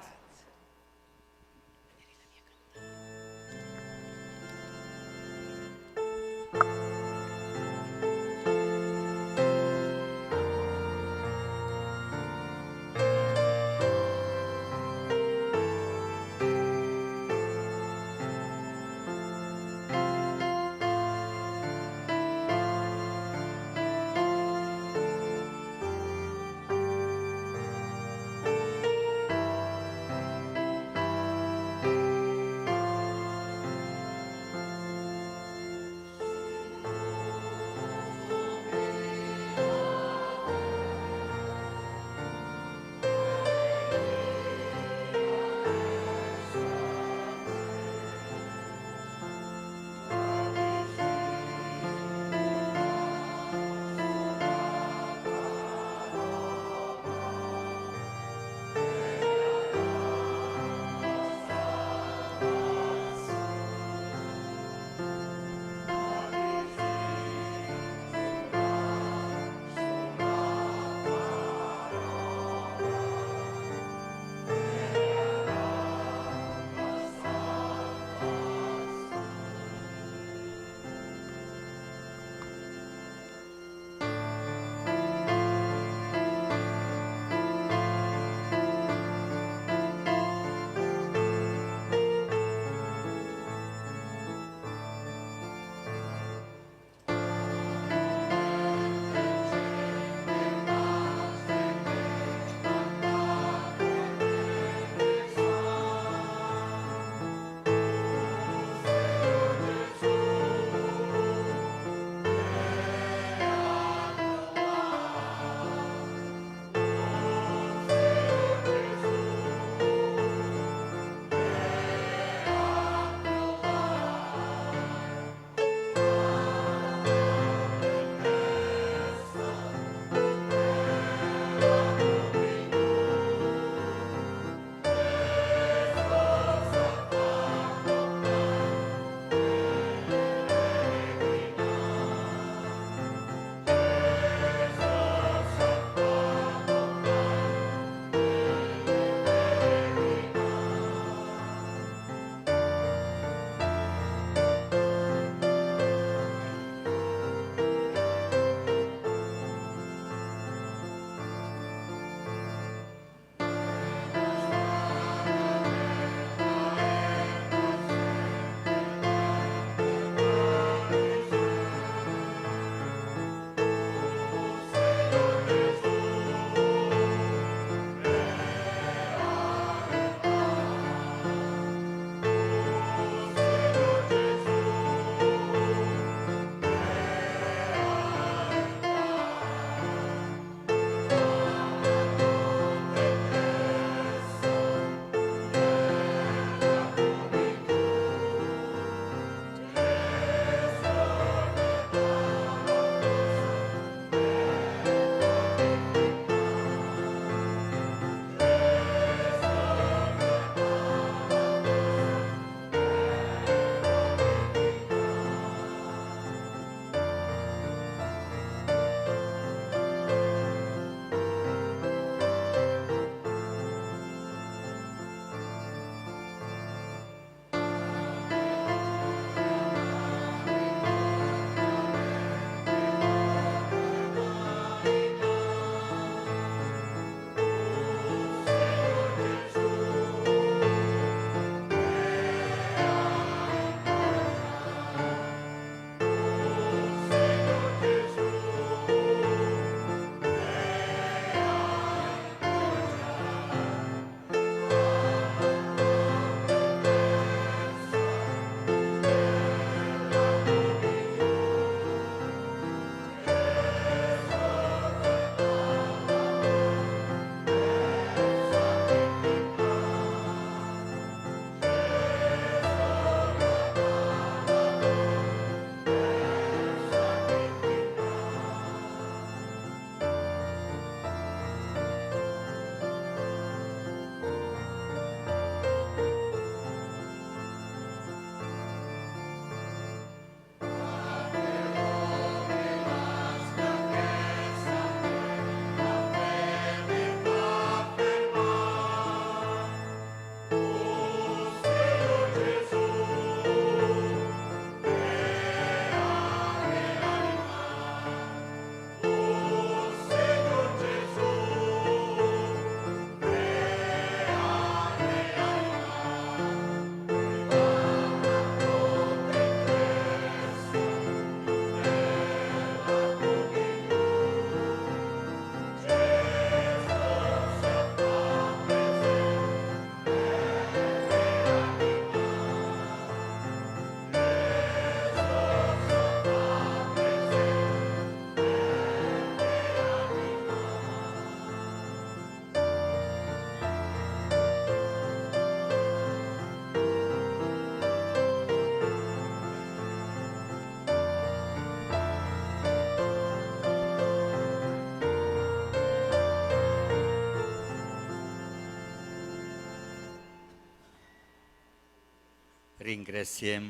Ringrasiem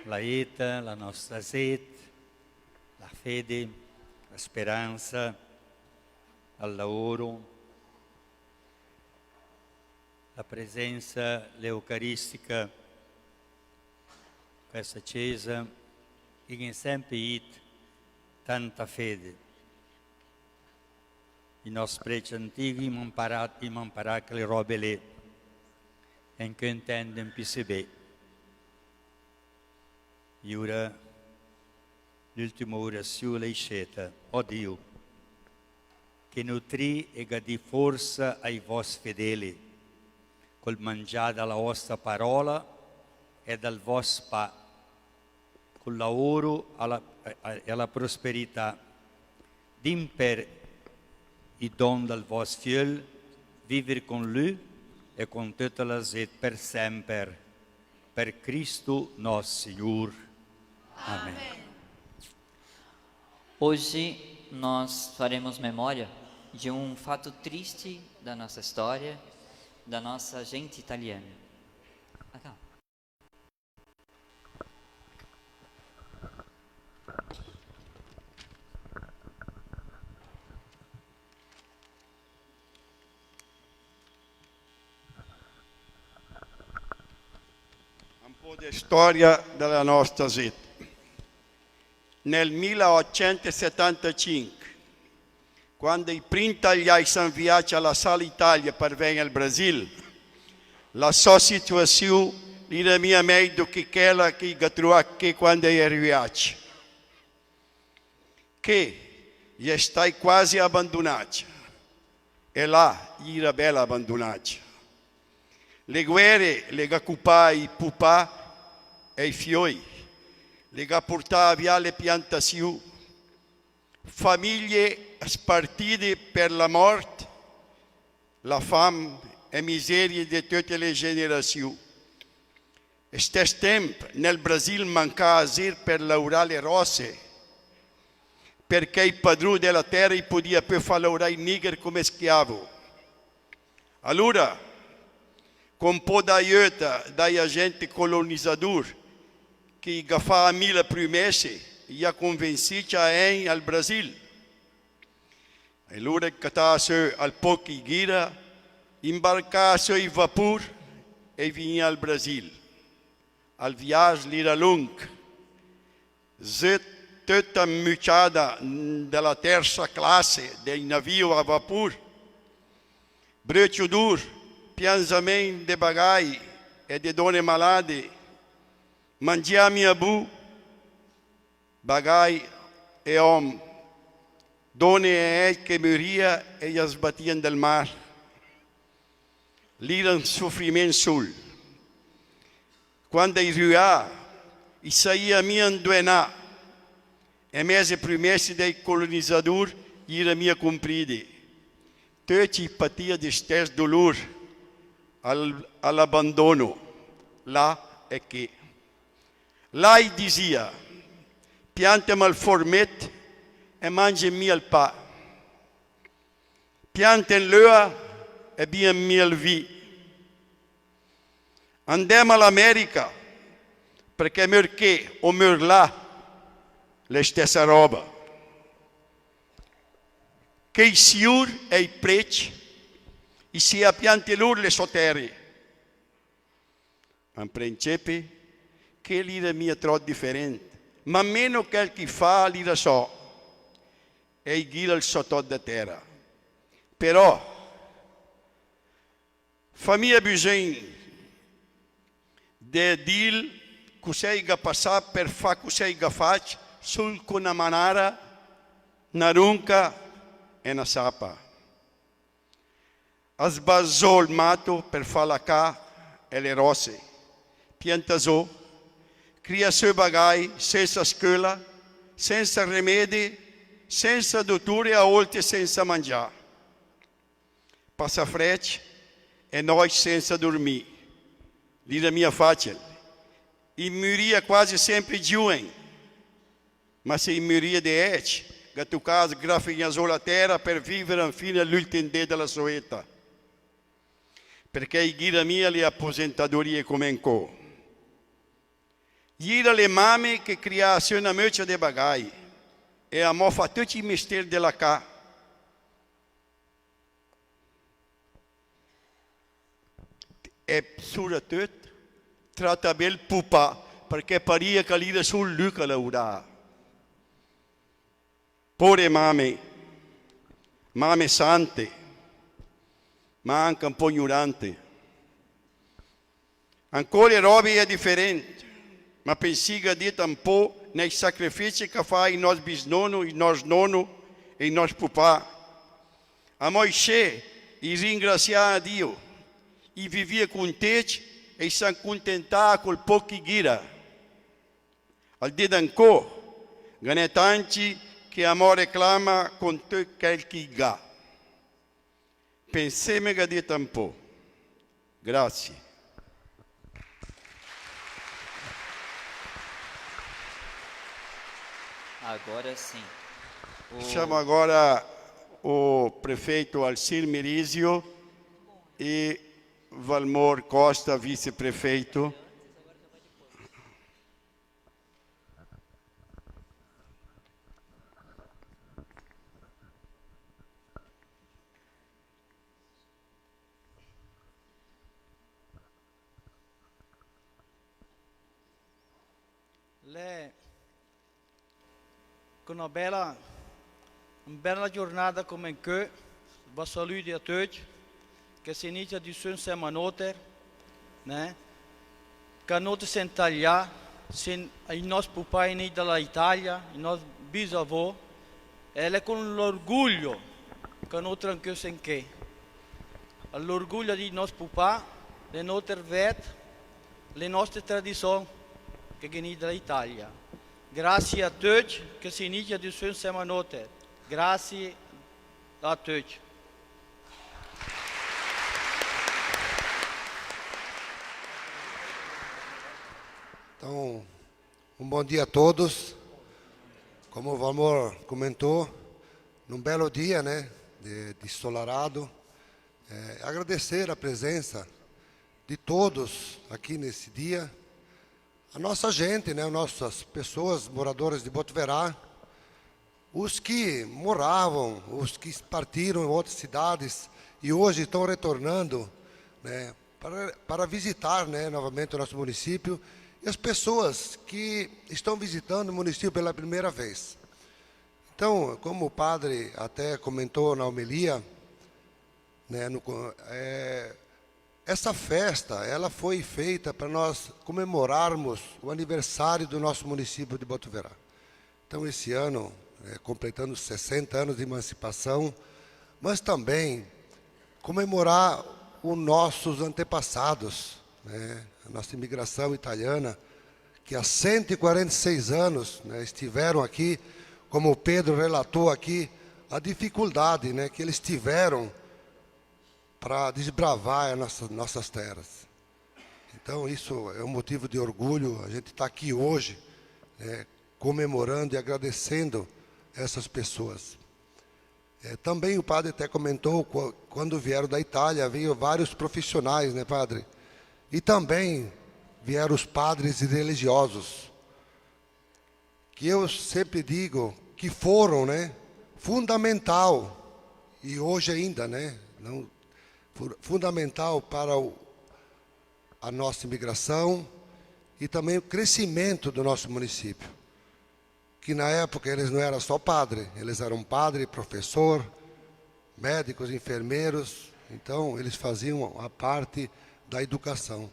la éta, la nòsta zét, la féde, la speransa, al laoro, la presensa, l'eucaristica, questa Cesa, che gh'è semper ita tanta féde. I nòs précc antigh i m'han parlà, i m'han parlà chèle ròbe lé. E anch'ö intènde ü pó sé bé. E ura l'ültima urasiù l'è iscèta. Ò Diu, che nutrì e gh'adì forsa ai vòs fedèle, col mangià da la òsta paròla e dal vòs pà, col laoro a la, a, a, e a la prosperità. Dìm per i don dal vòs Fiöl, viver con lü e con töta la zét per semper. Per Cristo nòs Signùr. Amén. Hoje nós faremos memória de um fato triste da nossa história, da nossa gente italiana. Acá. Un pó de stòria de la nòsta zét. Nel mila òtcent e setantacinch, quando i prim talià i s'han inviàcc a lassà l'Italia per vègn al Brasil, la sò situasiù l'era mia mèi do che chèla che i gh'ha truàt ché quando i è riviàcc. Ché i è stacc quasi abandunàcc, e là i era bèl abandunàcc. Le guère le gh'ha copàt i pupà e i fiöi, le gh'ha portàt vià le piantasiù, famiglie spartide per la mòrt, la fam e miserie de töte le generasiù. Stèss tèmp, nel Brasil mancàa zér per laurà le ròsse, perchè i padrù de la tèra i podìa pö fà laurà i nìgher come schiavo. Alura, con pó d'aiöt dai agent colonizadùr, che i gh'ha fàa mila prumèsse, i ha convensìcc a ègn al Brasil. E lur i catàa sö al pó che i gh'era, i imbarcàa sö i vapùr e i vignìa al Brasil. Al viàs l'era lóngh. Zét töta muciada de la tersa classe dei navìo a vapùr. Bröcia d'ur, piansamènt de bagai e de dòne malade, mangiàa mia bù, bagai e òm, dòne e ècc che murìa e i a sbatìa del mar. L'era un sofrimènt sul. Quando i rüàa, i saìa mia 'ndo 'nà. E mèse prumèsse dei colonizadùr i era mia compride. Töcc i patìa de stèss dolùr al, a l'abandono. Là e ché. Là i disìa: piàntem al formèt e màngem mia 'l pà. Piàntem l'öa e bièm mia 'l vì. Andèm a l'America, perchè mör ché o mör là, l'è stèssa ròba. Che i siùr e i précc i s'ìa piante lur le sò tère. An prencepe, ché l'era mia tròp diferènt, ma almeno chèl che i fàa l'era sò, e i gh'era 'l sò tòch de tèra. Però, fà mia bisògn de dìl cosè i gh'à passàt per fà cosè i gh'à facc, sul co na manara, na ronca e na sapa. A sbà zó 'l mato per fà la cà e le ròsse. Piantà zó, crià sö bagai, sènsa scöla, sènsa remede, sènsa dotùr e a ólte sènsa mangià. Passà frècc e nòcc sènsa durmì. L'era mia facil. I murìa quase sèmper giùen. Ma se i murìa de ècc, gh'à tocàt sgrafegnà zó la tèra per vìver anfina l'ültim dé de la sò éta. perché i gh'ira mia le aposentadorie come incó. Gh'ira le mame che criàa sö öna möcia de bagai, e amò fà töcc i mestér de la cà. E suratöt, tratà bé 'l pupà, perché paria che l'ira sul lü che lauràa. Pore mame, mame sante, ma anca un pó gnorante. Ancó le robe i è diferent, ma pensì gh'à dit un pó nei sacrifici che fà i nòs bisnono, i nòs nono e i nòs pupà. Amò isé, i ringrasiàa Dio, i vivìa cuntécc e i s'ancuntentàa col póch che gh'ira. Al dì d'ancó, ghe n'è tanti che amò reclama con töt chèl che i gh'à. Pensémega dit un pó. Grazie. Agora sim. O Chamo agora o prefeito Alcir Mirizio e Valmor Costa, vice-prefeito. L'è co öna bèla, öna bèla giornada come incö, va salüdi a töcc, che se initia di sö insèma a nóter, né? Che nóter sem talià, sem i nòs pupà i è nés da la Italia, i nòs bisavó, e l'è con l'orgulio che nóter incö sem ché. L'orgulio di nòs pupà, de nóter vèt, le nòste tradission che gh'è nés da la Italia. Grazie a töcc che se initia di sö insèma a nóter. Grazie a töcc. Então, um bom dia a todos. Como o Valmor comentou, num belo dia, né, de, de ensolarado, é, agradecer a presença de todos aqui nesse dia, a nossa gente, né, nossas pessoas, moradores de Botuverá, os que moravam, os que partiram em outras cidades e hoje estão retornando, né, para, para visitar, né, novamente o nosso município, e as pessoas que estão visitando o município pela primeira vez. Então, como o padre até comentou na homilia, né, no co-, é, essa festa, ela foi feita para nós comemorarmos o aniversário do nosso município de Botuverá. Então, esse ano, é, completando sessenta anos de emancipação, mas também comemorar os nossos antepassados, né, a nossa imigração italiana, que há cento e quarenta e seis anos, né, estiveram aqui, como o Pedro relatou aqui, a dificuldade, né, que eles tiveram para desbravar as nossas, nossas terras. Então, isso é um motivo de orgulho, a gente tá aqui hoje, né, comemorando e agradecendo essas pessoas. É, também o padre até comentou, qu-, quando vieram da Itália, veio vários profissionais, né, padre? E também vieram os padres e religiosos, que eu sempre digo que foram, né, fundamental, e hoje ainda, né, não, fu-, fundamental para o, a nossa imigração e também o crescimento do nosso município. Que na época eles não eram só padre, eles eram padre, professor, médicos, enfermeiros, então eles faziam a parte da educação.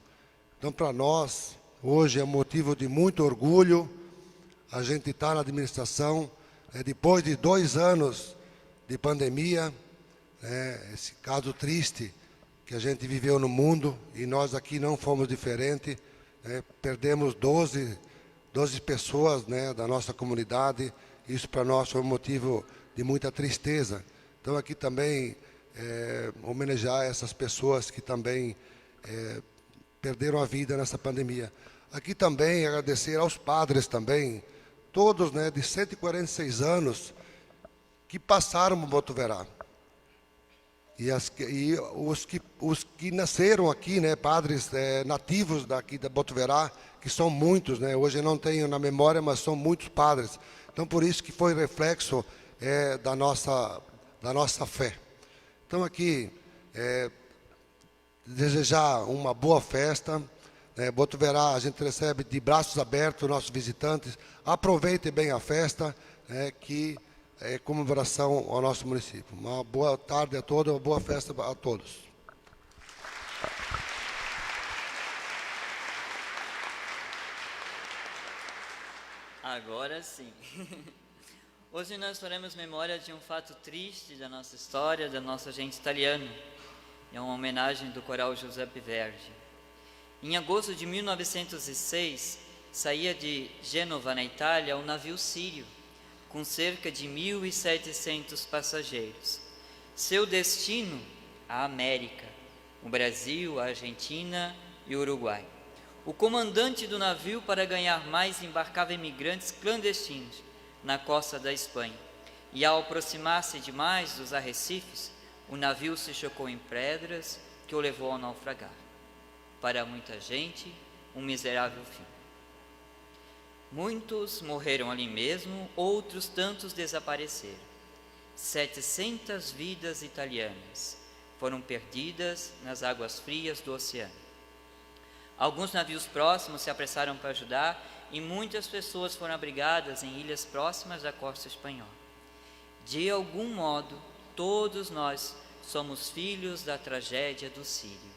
Então, para nós, hoje é um motivo de muito orgulho, a gente tá na administração, é, depois de dois anos de pandemia, né, esse caso triste que a gente viveu no mundo, e nós aqui não fomos diferente, né, perdemos doze, doze pessoas, né, da nossa comunidade, isso para nós foi um motivo de muita tristeza. Então, aqui também, é, homenagear essas pessoas que também, é, perderam a vida nessa pandemia. Aqui também agradecer aos padres também, todos, né, de cento e quarenta e seis anos, que passaram por Botuverá. E, as, que- e os, que, os que nasceram aqui, né, padres, eh, nativos daqui da Botuverá, que são muitos, né? Hoje eu não tenho na memória, mas são muitos padres. Então, por isso que foi reflexo, eh, da nossa, da nossa fé. Então, aqui, eh, desejar uma boa festa, né? Botuverá, a gente recebe de braços abertos os nossos visitantes. Aproveitem bem a festa, né, que é comemoração ao nosso município. Uma boa tarde a todos, uma boa festa a todos. Agora sim. Hoje nós faremos memória de um fato triste da nossa história, da nossa gente italiana. É uma homenagem do Coral Giuseppe Verdi. Em agosto de mil novecentos e seis, saía de Gênova, na Itália, um navio sírio, com cerca de mil e setecentos passageiros. Seu destino, a América, o Brasil, a Argentina e o Uruguai. O comandante do navio, para ganhar mais, embarcava imigrantes clandestinos na costa da Espanha. E ao aproximar-se demais dos arrecifes, o navio se chocou em pedras que o levou a naufragar. Para muita gente, um miserável fim. Muitos morreram ali mesmo, outros tantos desapareceram. Setecentas vidas italianas foram perdidas nas águas frias do oceano. Alguns navios próximos se apressaram para ajudar e muitas pessoas foram abrigadas em ilhas próximas da costa espanhola. De algum modo, todos nós somos filhos da tragédia do Sírio.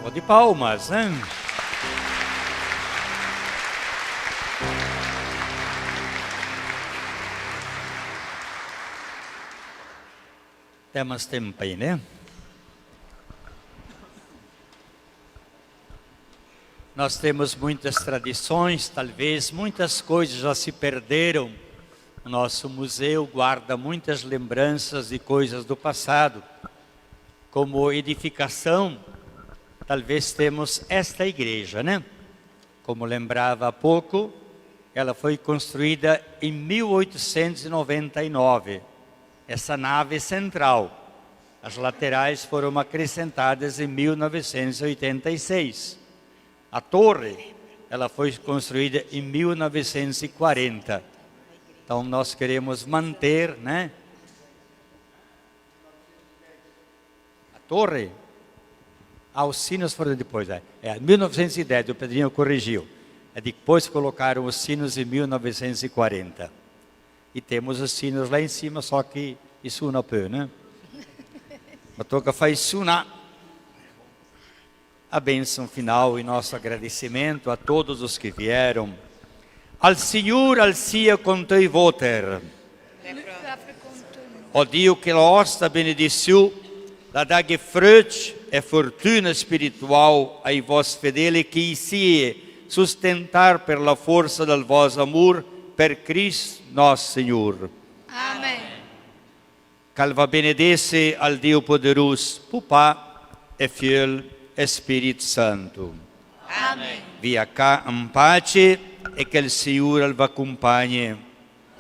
Ou de palmas, né? Tem mais tempo aí, né? Nós temos muitas tradições, talvez muitas coisas já se perderam. O nosso museu guarda muitas lembranças de coisas do passado. Como edificação, talvez temos esta igreja, né? Como lembrava há pouco, ela foi construída em mil oitocentos e noventa e nove. Essa nave central. As laterais foram acrescentadas em mil novecentos e oitenta e seis. A torre, ela foi construída em mil novecentos e quarenta. Então, nós queremos manter, né? A torre? Ah, os sinos foram depois, é. É, mil novecentos e dez, o Pedrinho corrigiu. É, depois colocaram os sinos em mil novecentos e quarenta. E temos os sinos lá em cima, só que isso não pode, né? Mas toca faz sunar. A bênção final e nosso agradecimento a todos os que vieram. Al Signur al sia con töi vóter. Ó Diu, che la òsta benedissiù la daghe fröcc e fortüna spiritual ai vòs fedeli, che i sie sustentar per la forsa dal vòs amur, per Crist nòs Signur. Amen. Ch'al va benedésse al Diu poderus, Pupà e Fiöl e Spirit Santu. Amen. Via cà in pace e che il Signur al va cumpagne.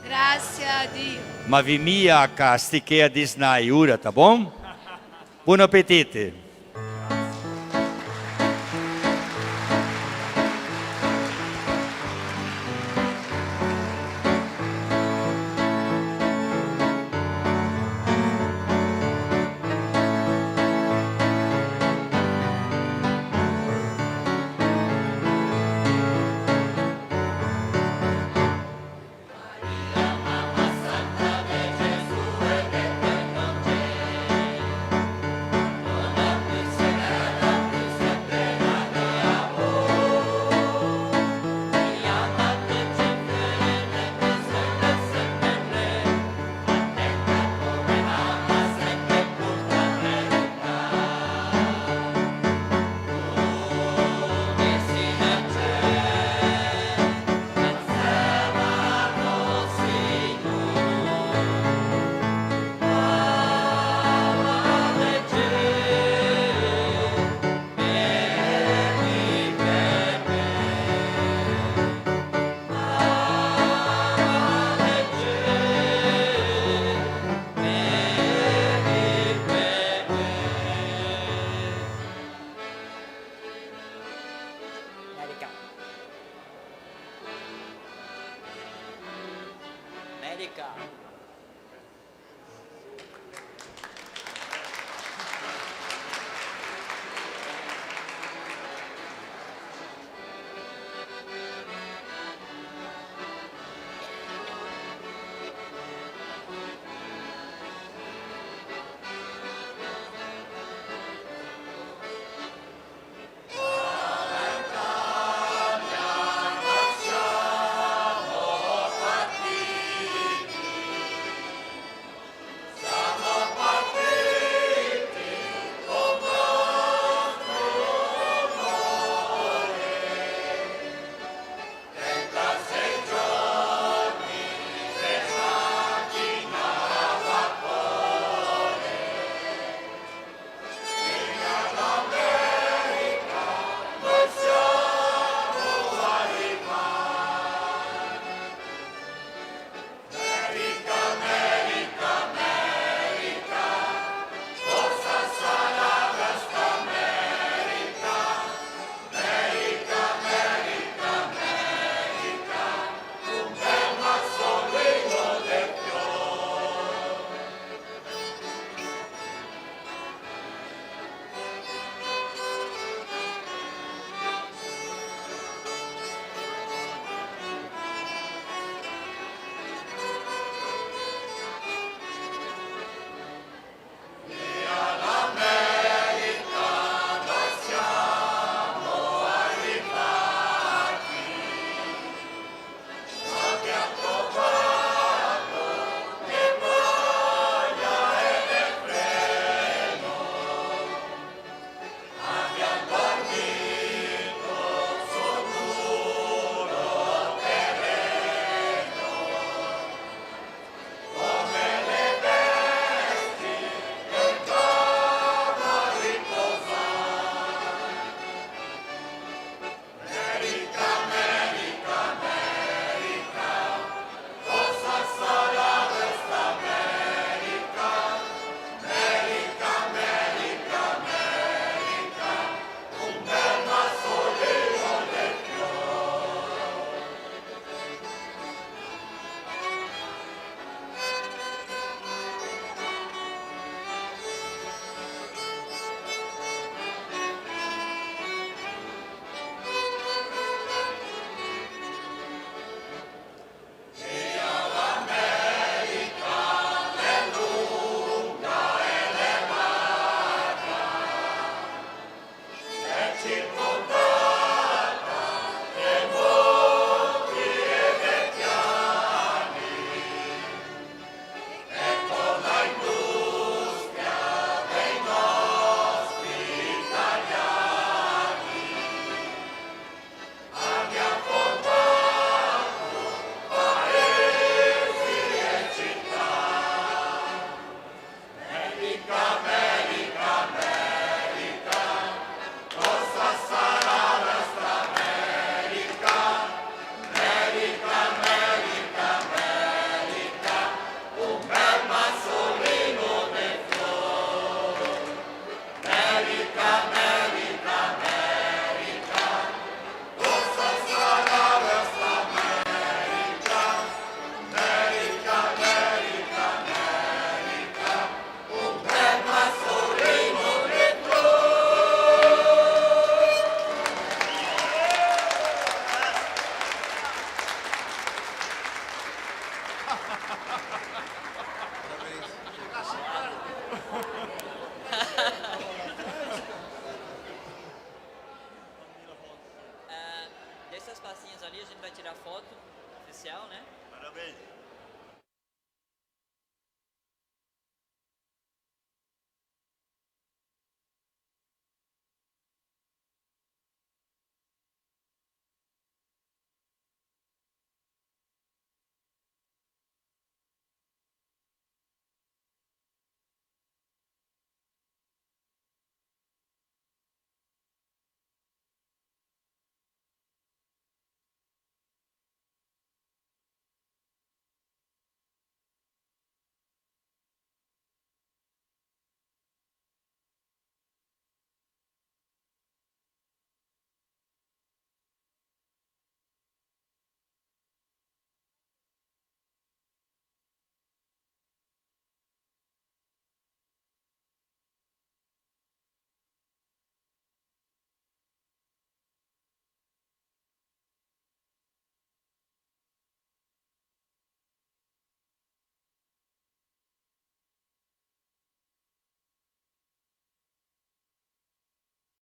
Grazie a Dio. Ma vi mia a cà, stiché a disnà, ura, tá bom? Buon appetito. Passinhos ali, a gente vai tirar foto oficial, né? Parabéns.